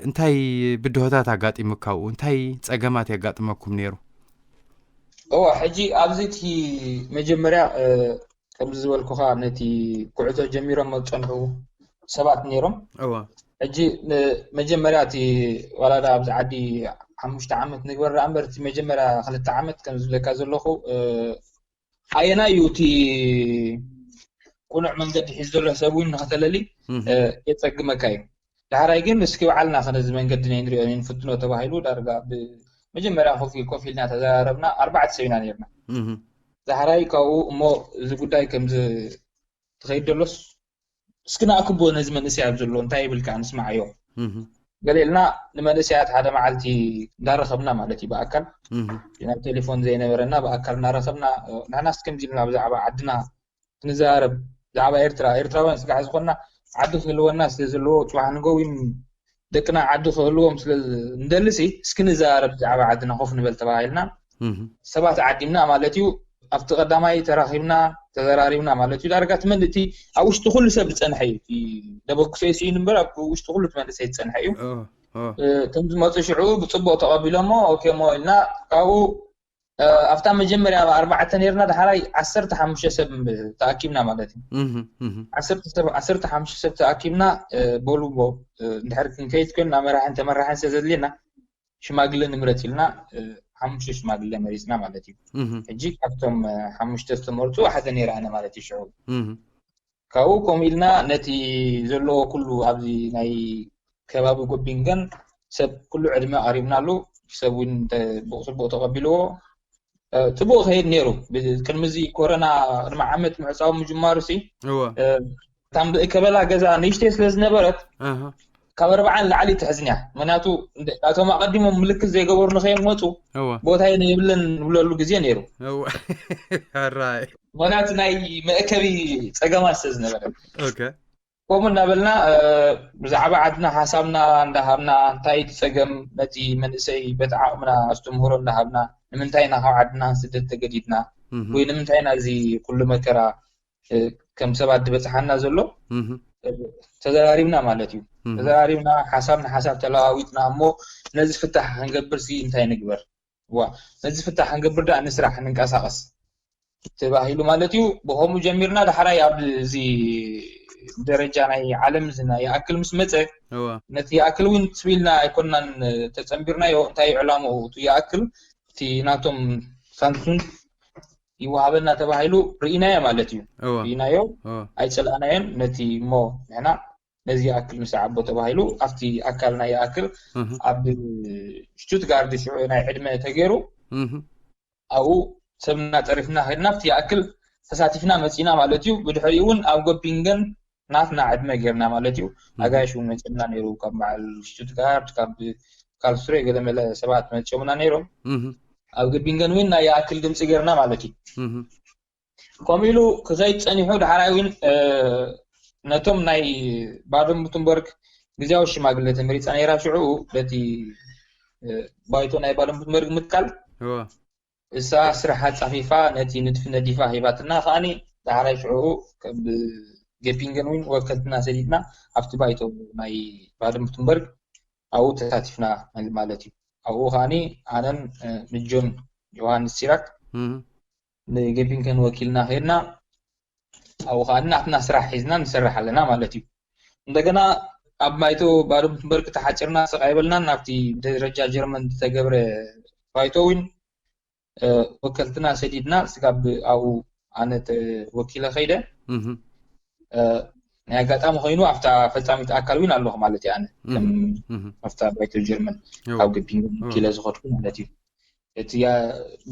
እንታይ ብድሆታት ኣጋጢሙካ ኣብኡ? እንታይ ጸገማት የጋጥመኩም ነይሩ? እዋ ሕጂ ኣብዚ እቲ መጀመርያ ከምዚ ዝበልኩኻ ነቲ ጉዕዞ ጀሚሮም ዝፀንሑ ሰባት ነይሮም። እዋ ሕጂ መጀመርያ እቲ ዋላ ዳ ኣብዚ ዓዲ ሓሙሽተ ዓመት ንግበር ደኣ እምበር እቲ መጀመርያ ክልተ ዓመት ከም ዝብለካ ዘለኹ ኣየናይ እዩ እቲ ቁኑዕ መንገዲ ሒዙ ዘሎ ሰብ እውን ንኸተለሊ የፀግመካ እዩ። ዳሕራይ ግን እስኪ ባዕልና ከነዚ መንገዲ ናይ ንሪኦ ንፍትኖ ተባሂሉ ዳርጋ ብመጀመርያ ኮፍ ኮፍ ኢልና ተዘራረብና። ኣርባዕተ ሰብ ኢና ነርና። ዳሕራይ ካብኡ እሞ እዚ ጉዳይ ከምዚ ትኸይድ ደሎስ እስኪ ንኣክቦ ነዚ መንእሰይ ኣብ ዘሎ እንታይ ይብል ከዓ ንስማዓዮ ገለ ኢልና ንመንእሰያት ሓደ መዓልቲ እንዳረኸብና ማለት እዩ ብኣካል ናብ ቴሌፎን ዘይነበረና ብኣካል እናረኸብና ንሕናስ ከምዚ ኢልና ብዛዕባ ዓድና ክንዘራረብ ብዛዕባ ኤርትራ ኤርትራውያን ስጋዕ ዝኾንና ዓዲ ክህልወና ስለ ዘለዎ ፅባሕ ንጎ እውን ደቅና ዓዲ ክህልዎም ስለ እንደልሲ እስኪ ንዘራረብ ብዛዕባ ዓድና ኮፍ ንበል ተባሂልና ሰባት ዓዲምና ማለት እዩ። ኣብቲ ቀዳማይ ተራኺብና ተዘራሪብና ማለት እዩ። ዳርጋ እቲ መንእቲ ኣብ ውሽጢ ኩሉ ሰብ ዝፀንሐ እዩ። ደበግሶ ስኢኑ እምበር ኣብ ውሽጢ ኩሉ እቲ መንእሰይ ዝፀንሐ እዩ። ከም ዝመፁ ሽዑ ብፅቡቅ ተቐቢሎሞ ኦኬ ሞ ኢልና ካብኡ ኣብታ መጀመርያ ኣብ ኣርባዕተ ነርና ዳሕራይ ዓሰርተ ሓሙሽተ ሰብ ተኣኪብና ማለት እዩ። ዓሰርተ ሓሙሽተ ሰብ ተኣኪብና በሉ እንድሕር ክንከይድ ኮይንና መራሕን ተመራሕን ስለ ዘድልየና ሽማግለ ንምረፅ ኢልና ሓሙሽተ ሽማግለ መሪፅና ማለት እዩ። ሕጂ ካብቶም ሓሙሽተ ዝተመርፁ ሓደ ነይረ ኣነ ማለት እዩ። ሽዑ ካብኡ ከምኡ ኢልና ነቲ ዘለዎ ኩሉ ኣብዚ ናይ ከባቢ ጎቢንገን ሰብ ኩሉ ዕድመ ቀሪብናሉ ሰብ እውን ብፅቡቅ ተቀቢልዎ ፅቡቅ ከይድ ነይሩ። ቅድሚ እዚ ኮረና ቅድሚ ዓመት ምዕፃው ምጅማሩ ሲ እታ ምእከበላ ገዛ ንእሽተይ ስለ ዝነበረት ካብ ኣርባዓ ንላዕሊ ትሕዝን እያ። ምክንያቱ እቶም ኣቐዲሞም ምልክት ዘይገበሩ ንኸይመፁ ቦታ የብለን ንብለሉ ግዜ ነይሩ። ምክንያቱ ናይ መእከቢ ፀገማት ስለ ዝነበረ ከምኡ እናበልና ብዛዕባ ዓድና ሓሳብና እንዳሃብና እንታይ እቲ ፀገም ነቲ መንእሰይ በቲ ዓቕምና ኣስተምህሮ እንዳሃብና ንምንታይ ኢና ካብ ዓድና ስደት ተገዲድና ወይ ንምንታይ ኢና እዚ ኩሉ መከራ ከም ሰባት ዝበፅሓና ዘሎ ተዘራሪብና ማለት እዩ። ተዘራሪብና ሓሳብ ንሓሳብ ተለዋዊጥና እሞ ነዚ ፍታሕ ክንገብር ሲ እንታይ ንግበር? ዋ ነዚ ፍታሕ ክንገብር ደኣ ንስራሕ ንንቀሳቀስ ተባሂሉ ማለት እዩ። ብኸምኡ ጀሚርና ዳሕራይ ኣብዚ ደረጃ ናይ ዓለም እዚ ናይ ይኣክል ምስ መፀ ነቲ ይኣክል እውን ስቢልና ኣይኮናን ተፀንቢርናዮ። እንታይ ዕላምኡ እቲ ይኣክል እቲ ናቶም ሳንሱን ይወሃበና ተባሂሉ ርኢናዮ ማለት እዩ። ርኢናዮ ኣይፀልኣናዮን። ነቲ እሞ ንሕና ነዚ ይኣክል ንሰዓቦ ተባሂሉ ኣብቲ ኣካልና ይኣክል ኣብ ሽቱትጋርድ ሽዑ ናይ ዕድመ ተገይሩ ኣብኡ ሰብና ጠሪፍና ከድና ኣብቲ ይኣክል ተሳቲፍና መፂና ማለት እዩ። ብድሕሪኡ እውን ኣብ ጎቢንገን ናትና ዕድመ ጌርና ማለት እዩ። ኣጋይሽ እውን መፂኦምና ነይሩ ካብ በዓል ሽቱትጋርድ ካብ ካልስሬ ገለመለ ሰባት መፂኦምና ነይሮም። ኣብ ጎቢንገን እውን ናይ ይኣክል ድምፂ ጌርና ማለት እዩ። ከምኡ ኢሉ ክኸይድ ፀኒሑ ዳሕራይ እውን ነቶም ናይ ባደን ቡትንበርግ ግዜያዊ ሽማግለ ተመሪፃ ነይራ። ሽዑ በቲ ባይቶ ናይ ባደን ቡትንበርግ ምትካል እሳ ስራሕ ኣፃፊፋ ነቲ ንድፊ ነዲፋ ሂባትና ከዓኒ ዳሕራይ ሽዑ ገቢንገን እውን ወከልትና ሰዲድና ኣብቲ ባይቶ ናይ ባደን ቡትንበርግ ኣብኡ ተሳቲፍና ማለት እዩ። ኣብኡ ከዓኒ ኣነን ምጆን ዮሃንስ ሲራክ ንገቢንገን ወኪልና ከድና ኣብኡ ከዓኒ ናትና ስራሕ ሒዝና ንሰርሕ ኣለና ማለት እዩ። እንደገና ኣብ ባይቶ ባደን ቡትንበርግ ተሓፂርና ስቕ ኣይበልናን ናብቲ ብደረጃ ጀርመን ዝተገብረ ባይቶ እውን ወከልትና ሰዲድና ስጋብ ኣብኡ ኣነ ተወኪለ ከይደ። ናይ ኣጋጣሚ ኮይኑ ኣብታ ፈጻሚት ኣካል እውን ኣለኹ ማለት እዩ። ኣነ ኣብታ ባይቶ ጀርመን ካብ ግቢ ወኪለ ዝኸድኩ ማለት እዩ። እቲ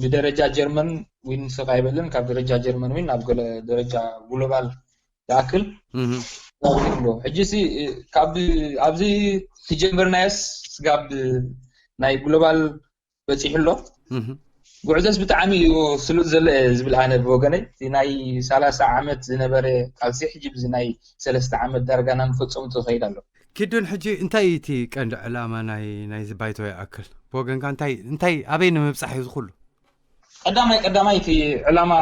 ብደረጃ ጀርመን ዊን ስቕ ኣይበልን፣ ካብ ደረጃ ጀርመን ዊን ናብ ገለ ደረጃ ግሎባል ይኣክል ኣሎ። ሕጂ ሲ ኣብዚ ትጀምርናዮስ ስጋብ ናይ ግሎባል በፂሑ ኣሎ። ጉዕዞስ ብጣዕሚ እዩ ስሉጥ ዘሎ ዝብል ኣነ ብወገነይ። ናይ ሰላሳ ዓመት ዝነበረ ቃልሲ ሕጂ ብዚ ናይ ሰለስተ ዓመት ዳርጋና ንፈፀሙ ትኸይድ ኣሎ። ኪዱን ሕጂ እንታይ እቲ ቀንዲ ዕላማ ናይ ናይዚ ባይቶ ይኣክል ብወገንካ እንታይ እንታይ ኣበይ ንምብፃሕ እዩ ዝኩሉ? ቀዳማይ ቀዳማይ እቲ ዕላማ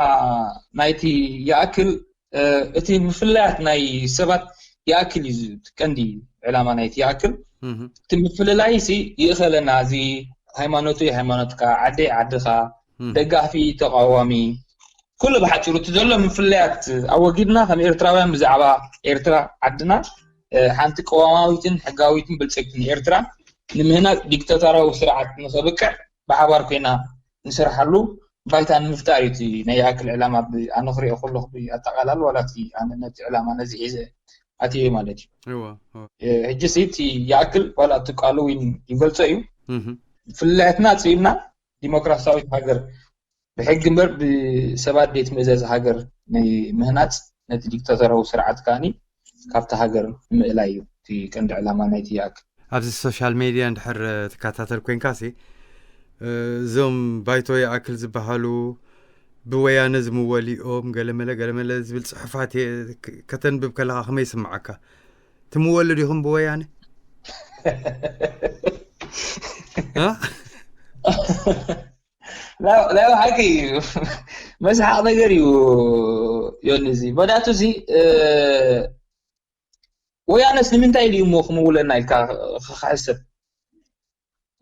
ናይቲ ይኣክል እቲ ምፍላያት ናይ ሰባት ይኣክል እዩ ቀንዲ ዕላማ ናይቲ ይኣክል። እቲ ምፍልላይ ሲ ይእኸለና፣ እዚ ሃይማኖቱ ሃይማኖትካ፣ ዓደይ ዓድኻ፣ ደጋፊ ተቃዋሚ፣ ኩሉ ብሓጭሩ እቲ ዘሎ ምፍልያት ኣወጊድና ከም ኤርትራውያን ብዛዕባ ኤርትራ ዓድና ሓንቲ ቀዋማዊትን ሕጋዊትን ብልፅግትን ኤርትራ ንምህናፅ ዲክታቶራዊ ስርዓት ንኸብቅዕ ብሓባር ኮይና ንሰርሓሉ ባይታ ንምፍጣር እዩ። ናይ ይኣክል ዕላማ ኣነ ክሪኦ ከለኹ ኣጠቃላሉ ዋላ እቲ ኣነ ነቲ ዕላማ ነዚ ሒዘ ኣትየ ማለት እዩ። ሕጂ ሲ እቲ ይኣክል ዋላ እቲ ቃሉ እውን ይገልፆ እዩ። ፍልልያትና ፅኢልና ዲሞክራሲያዊት ሃገር ብሕጊ እምበር ብሰባት ቤት ምእዘዝ ሃገር ንምህናፅ ነቲ ዲክታቶራዊ ስርዓት ከዓኒ ካብቲ ሃገር ንምእላይ እዩ እቲ ቀንዲ ዕላማ ናይቲ ይኣክል። ኣብዚ ሶሻል ሜድያ እንድሕር ትከታተል ኮይንካ ሲ እዞም ባይቶ ይኣክል ዝበሃሉ ብወያነ ዝምወሊኦም ገለመለ ገለመለ ዝብል ፅሑፋት ከተንብብ ከለካ ከመይ ይስምዓካ? ትምወሉ ዲኹም ብወያነ? ናይ ሓቂ እዩ። መስሓቅ ነገር እዩ። ዮኒ እዚ መዳቱ እዚ ወያነስ ንምንታይ ኢሉ እሞ ክምውለና ኢልካ ክሕሰብ?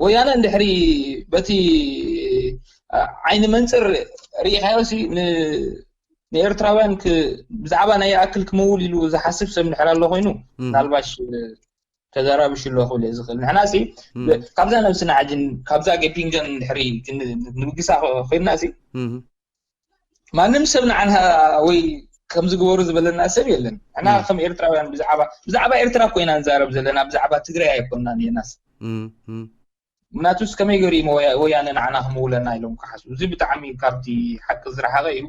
ወያነ እንድሕሪ በቲ ዓይኒ መንፅር ርኢኻዮ ሲ ንኤርትራውያን ብዛዕባ ናይ ይኣክል ክምውል ኢሉ ዝሓስብ ሰብ እንድሕር ኣሎ ኮይኑ ምናልባሽ ተዘራብሽ ኣሎ ክብል እየ ዝኽእል። ንሕና ሲ ካብዛ ነብስና ሕጂ ካብዛ ገፒንገን እንድሕሪ ንብግሳ ኮይንና ሲ ማንም ሰብ ንዓና ወይ ከምዚ ግበሩ ዝበለና ሰብ የለን። ንሕና ከም ኤርትራውያን ብዛዕባ ብዛዕባ ኤርትራ ኮይና ንዛረብ ዘለና ብዛዕባ ትግራይ ኣይኮንና ንየናስ ምናቱስ ከመይ ገሪሞ ወያነ ንዓና ክምውለና ኢሎም ክሓስቡ እዚ ብጣዕሚ ካብቲ ሓቂ ዝረሓቀ እዩ።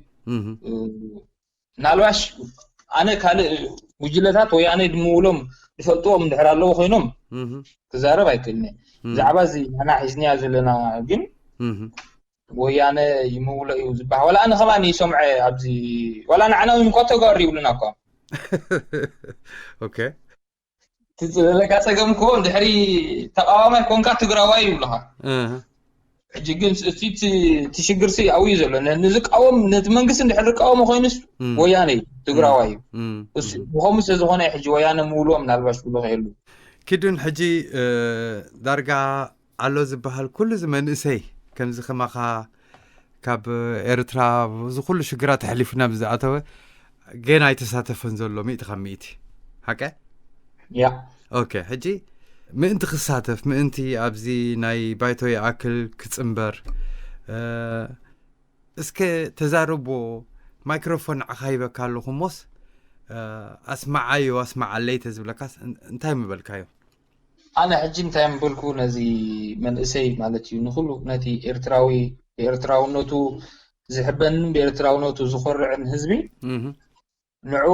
ምናልባሽ ኣነ ካልእ ጉጅለታት ወያነ ድምውሎም ዝፈልጥዎም እንድሕር ኣለዎ ኮይኖም ክዛረብ ኣይክእልን። ብዛዕባ እዚ ንሕና ሒዝንያ ዘለና ግን ወያነ ይምውሎ እዩ ዝበሃል። ዋላ ኣነ ከማን ይሰምዐ ኣብዚ ዋላ ንዓና እውን እኳ ተጋሩ ይብሉና እኳ። ኦኬ ዘለካ ፀገም እኮ ድሕሪ ተቃዋማይ ኮንካ ትግራዋይ ይብሉካ። ሕጂ ግን እቲ ሽግር ሲ ኣብኡ እዩ ዘሎ። ንዝቃወም ነቲ መንግስቲ እንድሕር ዝቃወሞ ኮይኑስ ወያነ እዩ ትግራዋይ እዩ። ብኸምኡ ስለዝኾነ ሕጂ ወያነ ምውልዎም ምናልባሽ ብሉ ከየሉ ኪዱን ሕጂ ዳርጋ ኣሎ ዝበሃል ኩሉ እዚ መንእሰይ ከምዚ ከማኻ ካብ ኤርትራ እዚ ኩሉ ሽግራት ኣሕሊፉ ናብ ዝኣተወ ገና ኣይተሳተፈን ዘሎ ሚእቲ ካብ ሚእቲ ሓቀ? ያ ኦኬ ሕጂ ምእንቲ ክሳተፍ ምእንቲ ኣብዚ ናይ ባይቶ ይኣክል ክፅምበር እስከ ተዛርቦ ማይክሮፎን ንዓኻ ሂበካ ኣለኹ እሞስ ኣስማዓዮ ኣስማዓለይ ተዝብለካስ እንታይ ምበልካዮ? ኣነ ሕጂ እንታይ ምበልኩ ነዚ መንእሰይ ማለት እዩ ንኩሉ ነቲ ኤርትራዊ ብኤርትራውነቱ ዝሕበንን ብኤርትራውነቱ ዝኮርዕን ህዝቢ ንዑ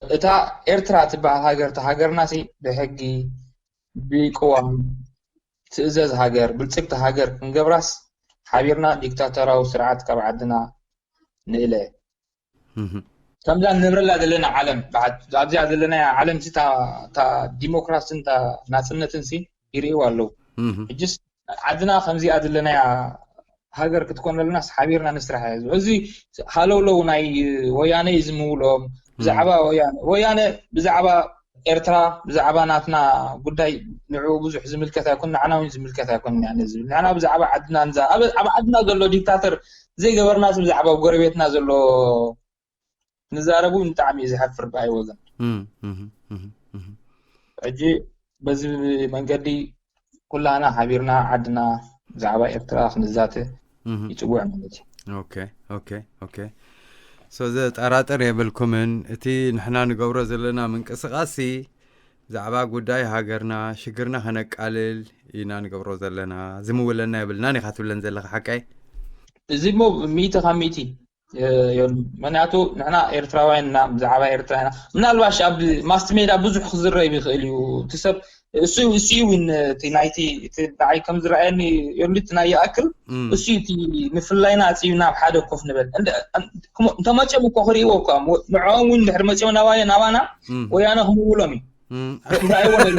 እታ ኤርትራ ትበሃል ሃገር እታ ሃገርና ሲ ብሕጊ ብቅዋም ትእዘዝ ሃገር ብልጽግቲ ሃገር ክንገብራስ ሓቢርና ዲክታተራዊ ስርዓት ካብ ዓድና ንእለ። ከምዛ ንነብረላ ዘለና ዓለም ኣብዚኣ ዘለና ዓለም ዲሞክራስን ናፅነትን ይርእይዋ ኣለዉ። ሕጅስ ዓድና ከምዚኣ ዘለናያ ሃገር ክትኮነልናስ ሓቢርና ንስራሕ እያ። እዚ ሃለውለው ናይ ወያነ እዩ ዝምውሎም ብዛዕባ ወያነ ወያነ ብዛዕባ ኤርትራ ብዛዕባ ናትና ጉዳይ ንዕኡ ብዙሕ ዝምልከት ኣይኮን ንዓና እውን ዝምልከት ኣይኮን ዝብል ንና ብዛዕባ ዓድና ኣብ ዓድና ዘሎ ዲክታተር ዘይገበርናስ ብዛዕባ ጎረቤትና ዘሎ ንዛረቡ ብጣዕሚ እዩ ዘሕፍር ብኣይ ወገን። ሕጂ በዚ መንገዲ ኩላና ሓቢርና ዓድና ብዛዕባ ኤርትራ ክንዛተ ይፅውዕ ማለት እዩ። ኦኬ ኦኬ ኦኬ So ዘጠራጥር የብልኩምን። እቲ ንሕና ንገብሮ ዘለና ምንቅስቃስ ሲ ብዛዕባ ጉዳይ ሃገርና፣ ሽግርና ከነቃልል ኢና ንገብሮ ዘለና። ዝምውለና የብልናን ኢኻ ትብለን ዘለኻ፣ ሓቀይ? እዚ እሞ ሚእቲ ካብ ሚእቲ፣ እ፣ ዮን። ምክንያቱ ንሕና ኤርትራውያን ኢና፣ ብዛዕባ ኤርትራ ኢና። ምናልባሽ ኣብ ማስት ሜዳ ብዙሕ ክዝረብ ይኽእል እዩ። እቲ ሰብ እሱ፣ እሱ እዩ እውን እቲ ናይቲ፣ እቲ ንዓይ ከም ዝረኣየኒ ዮን፣ እቲ ናይ ይኣክል እም። እሱ እዩ እቲ ምፍላይና ኣጽዩና ኣብ ሓደ ኮፍ ንበል። እንደ-፣ እንተ-፣ እንተመጽኦም እኮ ክርእይዎ እኮ እዮም። ንዕኦም እውን ድሕሪ መጽኦም ናባየ-፣ ናባና እም። ወያነ ክምውሎም እዩ። እም። ርኣይዎ ነይሩ።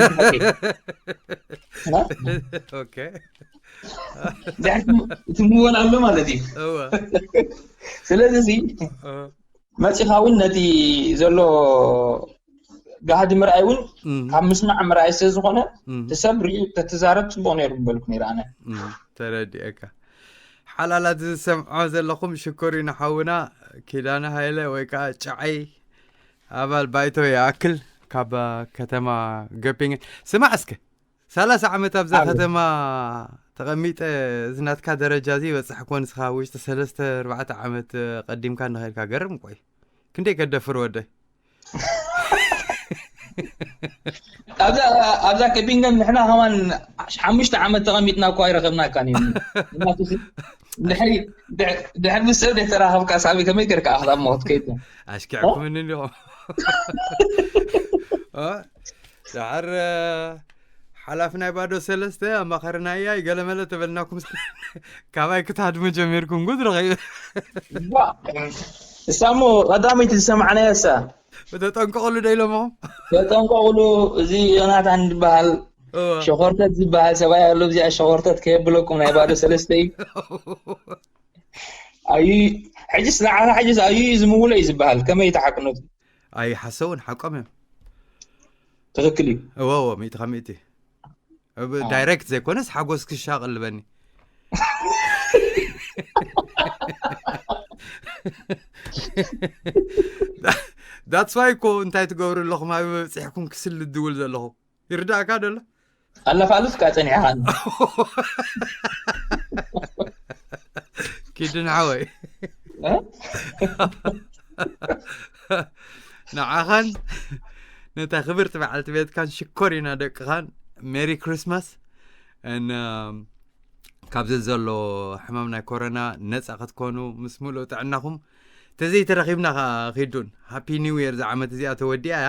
ኦኬ። ድሕሪ እቲ ምወል ኣሎ ማለት እዩ። እወ። ስለዚ እዚ እ። መጺኻ እውን ነቲ ዘሎ ጋህዲ ምርኣይ እውን እም። ካብ ምስማዕ ምርኣይ ስለ ዝኾነ እም። እቲ ሰብ ርእዩ ተትዛረብ ጽቡቕ ነይሩ ምበልኩ ነይረ ኣነ። እም፣ ተረዲኤካ። ሓላላት ዝሰምዖ ዘለኹም ሽኮር እዩ ንሓውና ኪዳነ ሃይለ ወይ ከዓ ጨዓይ ኣባል ባይቶ ይኣክል ካብ ከተማ ገፒንግ። ስማዕ እስከ፣ ሰላሳ ዓመት ኣብዛ ኣሜን። ከተማ ተቐሚጠ፣ እዚ ናትካ ደረጃ እዚ ይበጽሕ ኮን እስኻ ውሽጢ ሰለስተ ኣርባዕተ ዓመት ቀዲምካ እናኸድካ ገርም። ቆይ ክንደይ ከደፍር ወደይ? ኣብዛ፣ ኣብዛ ገፒንግ ንሕና ከማን ሓሙሽተ ዓመት ተቐሚጥና እኮ ኣይረኸብናካን እዩ። እናትሲ ድሕሪ፣ ድሕ-፣ ድሕሪ ምስ ሰብ ዘይተራኸብካ ሳቢ ከመይ ጌርካ ኣኽላብ ሞት ከይድ? ኣሽኪዕኩምኒ እንዲኹም። እ? ደሓር፣ እ፣ ሓላፊ ናይ ባዶ ሰለስተ ኣማኸርናያ ይገለመለ ተበልናኩም። ካባይ ክትሃድሙ ጀሚርኩም ጉድ ረኺብ። ዋ፣ እሳ እሞ ቀዳመይቲ ዝሰማዕናያ እሳ። ተጠንቀቕሉ ዶ ኢሎምኹም? ተጠንቀቕሉ፣ እዚ ዮናታን ዝበሃል እወ። ሸኾርተት ዝበሃል ሰብኣይ ኣሎ፣ እዚኣ ሸኾርተት ከየብለኩም ናይ ባዶ ሰለስተ እዩ። ኣዩ፣ ሕጅስ ንዓኻ ሕጅስ ኣዩ እዩ ዝምውሎ እዩ ዝበሃል። ከመይ ተሓቅነቱ? ኣይሓሰውን፣ ሓቆም እዮም። ትኽክል እዩ። እወ፣ እወ፣ ሚእቲ ካብ ሚእቲ። ኣብ ኣዎ። ዳይሬክት ዘይኮነስ ሓጎስ ክሻ ቀልበኒ። That's why እኮ እንታይ ትገብሩ ኣለኹም? ኣብ በፂሕኩም ክስል ድውል ዘለኹ። ይርዳእካ ደሎ? ኣለፋልፍካ ጸኒሕኻ። ኪድን ሓወይ። እ? ንዓኻን ነታ ክብርቲ በዓልቲ ቤትካን ሽኮር ኢና ደቅኻን። ሜሪ ክሪስማስ። And, um, ካብዚ ዘሎ ሕማም ናይ ኮሮና ነጻ ክትኮኑ ምስ ሙሉእ ጥዕናኹም። ተዘይተረኺብና ኸዓ ኺዱን። ሃፒ ኒው ይር። እዛ ዓመት እዚኣ ተወዲኣ እያ።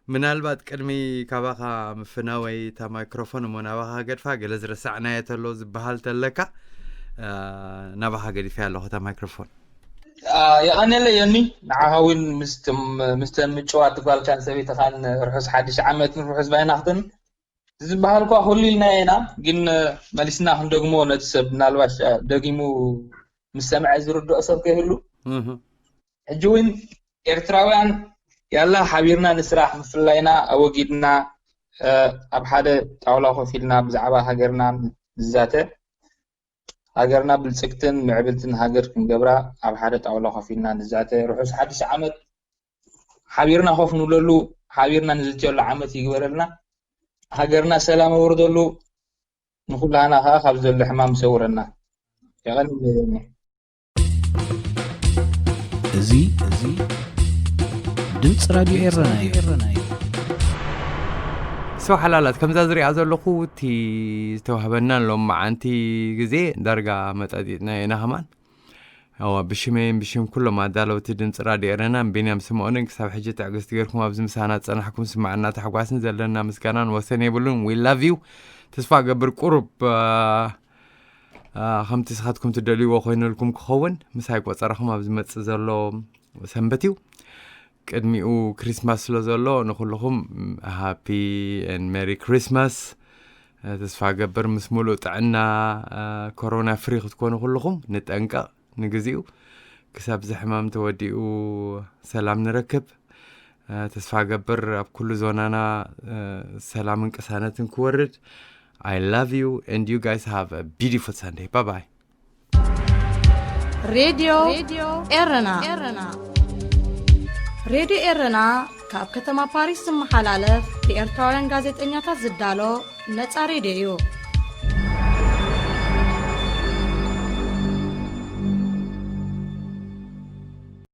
ምናልባት ቅድሚ ካባኻ ምፍናወይ እታ ማይክሮፎን እሞ ናባኻ ገድፋ፣ ገለ ዝረሳዕናዮ ተሎ ዝበሃል ተለካ፣ እ፣ ናባኻ ገዲፈያ ኣለኹ እታ ማይክሮፎን። አ፣ የቐንየለይ ዮኒ፣ ንዓኻ እውን ምስ ትም-፣ ምስ ተን ምጭዋት ጓልካን ሰበይትኻን ርሑስ ሓድሽ ዓመትን ርሑስ ባይናኽትን ዝበሃል እኳ ኩሉ ኢልና ኢና፣ ግን መሊስና ክንደግሞ ነቲ ሰብ ምናልባት ደጊሙ ምስ ሰምዐ ዝርድኦ ሰብ ከይህሉ። እህ። ሕጂ እውን ኤርትራውያን ያላ ሓቢርና ንስራሕ፣ ምፍላይና ኣወጊድና፣ እ፣ ኣብ ሓደ ጣውላ ኮፍ ኢልና ብዛዕባ ሃገርና ንዛተ። ሃገርና ብልጽግትን ምዕብልትን ሃገር ክንገብራ ኣብ ሓደ ጣውላ ኮፍ ኢልና ንዛተ። ርሑስ ሓድሽ ዓመት። ሓቢርና ኮፍ ንብለሉ፣ ሓቢርና ንዝትየሉ ዓመት ይግበረልና። ሃገርና ሰላም ኣውርደሉ፣ ንኹላህና ከኣ ካብ ዘሎ ሕማም ይሰውረና። የቐንየለይ። እዚ፣ እዚ ድምፂ ራድዮ ኤረና እዩ። ሰው ሓላላት፣ ከምዛ ዝሪኣ ዘለኹ እቲ ዝተዋህበና ሎም መዓንቲ ግዜ ዳርጋ መጣጢጥና ኢና ከማን። እዋ፣ ብሽመይን ብሽም ኩሎም ኣዳለውቲ ድምፂ ራድዮ ኤረናን ቢንያም ስምኦንን ክሳብ ሕጂ ትዕግስቲ ጌርኩም ኣብዚ ምሳና ዝጸናሕኩም ስምዕና ታሕጓስን ዘለና ምስጋናን ወሰን የብሉን። We love you። ተስፋ ገብር ቁሩብ፣ አ፣ አ፣ ከምቲ ንስኻትኩም ትደልይዎ ኮይኑልኩም ክኸውን ምሳይ ቆጸራኹም ኣብ ዝመጽእ ዘሎ ሰንበት እዩ። ቅድሚኡ ክሪስማስ ስለ ዘሎ ንኹልኹም ሃፒ ኤንድ ሜሪ ክሪስማስ። አ፣ ተስፋ ገብር ምስ ሙሉእ ጥዕና፣ አ፣ ኮሮና ፍሪ ክትኮኑ ኩልኹም። ንጠንቀቕ። ንግዚኡ ክሳብ እዚ ሕማም ተወዲኡ ሰላም ንረክብ። እ፣ ተስፋ ገብር ኣብ ኩሉ ዞናና፣ እ፣ ሰላምን ቅሳነትን ክወርድ። I love you and you guys have a beautiful Sunday. Bye bye. ሬድዮ ኤረና። ሬድዮ ኤረና ካብ ከተማ ፓሪስ ዝመሓላለፍ ብኤርትራውያን ጋዜጠኛታት ዝዳሎ ነጻ ሬድዮ እዩ።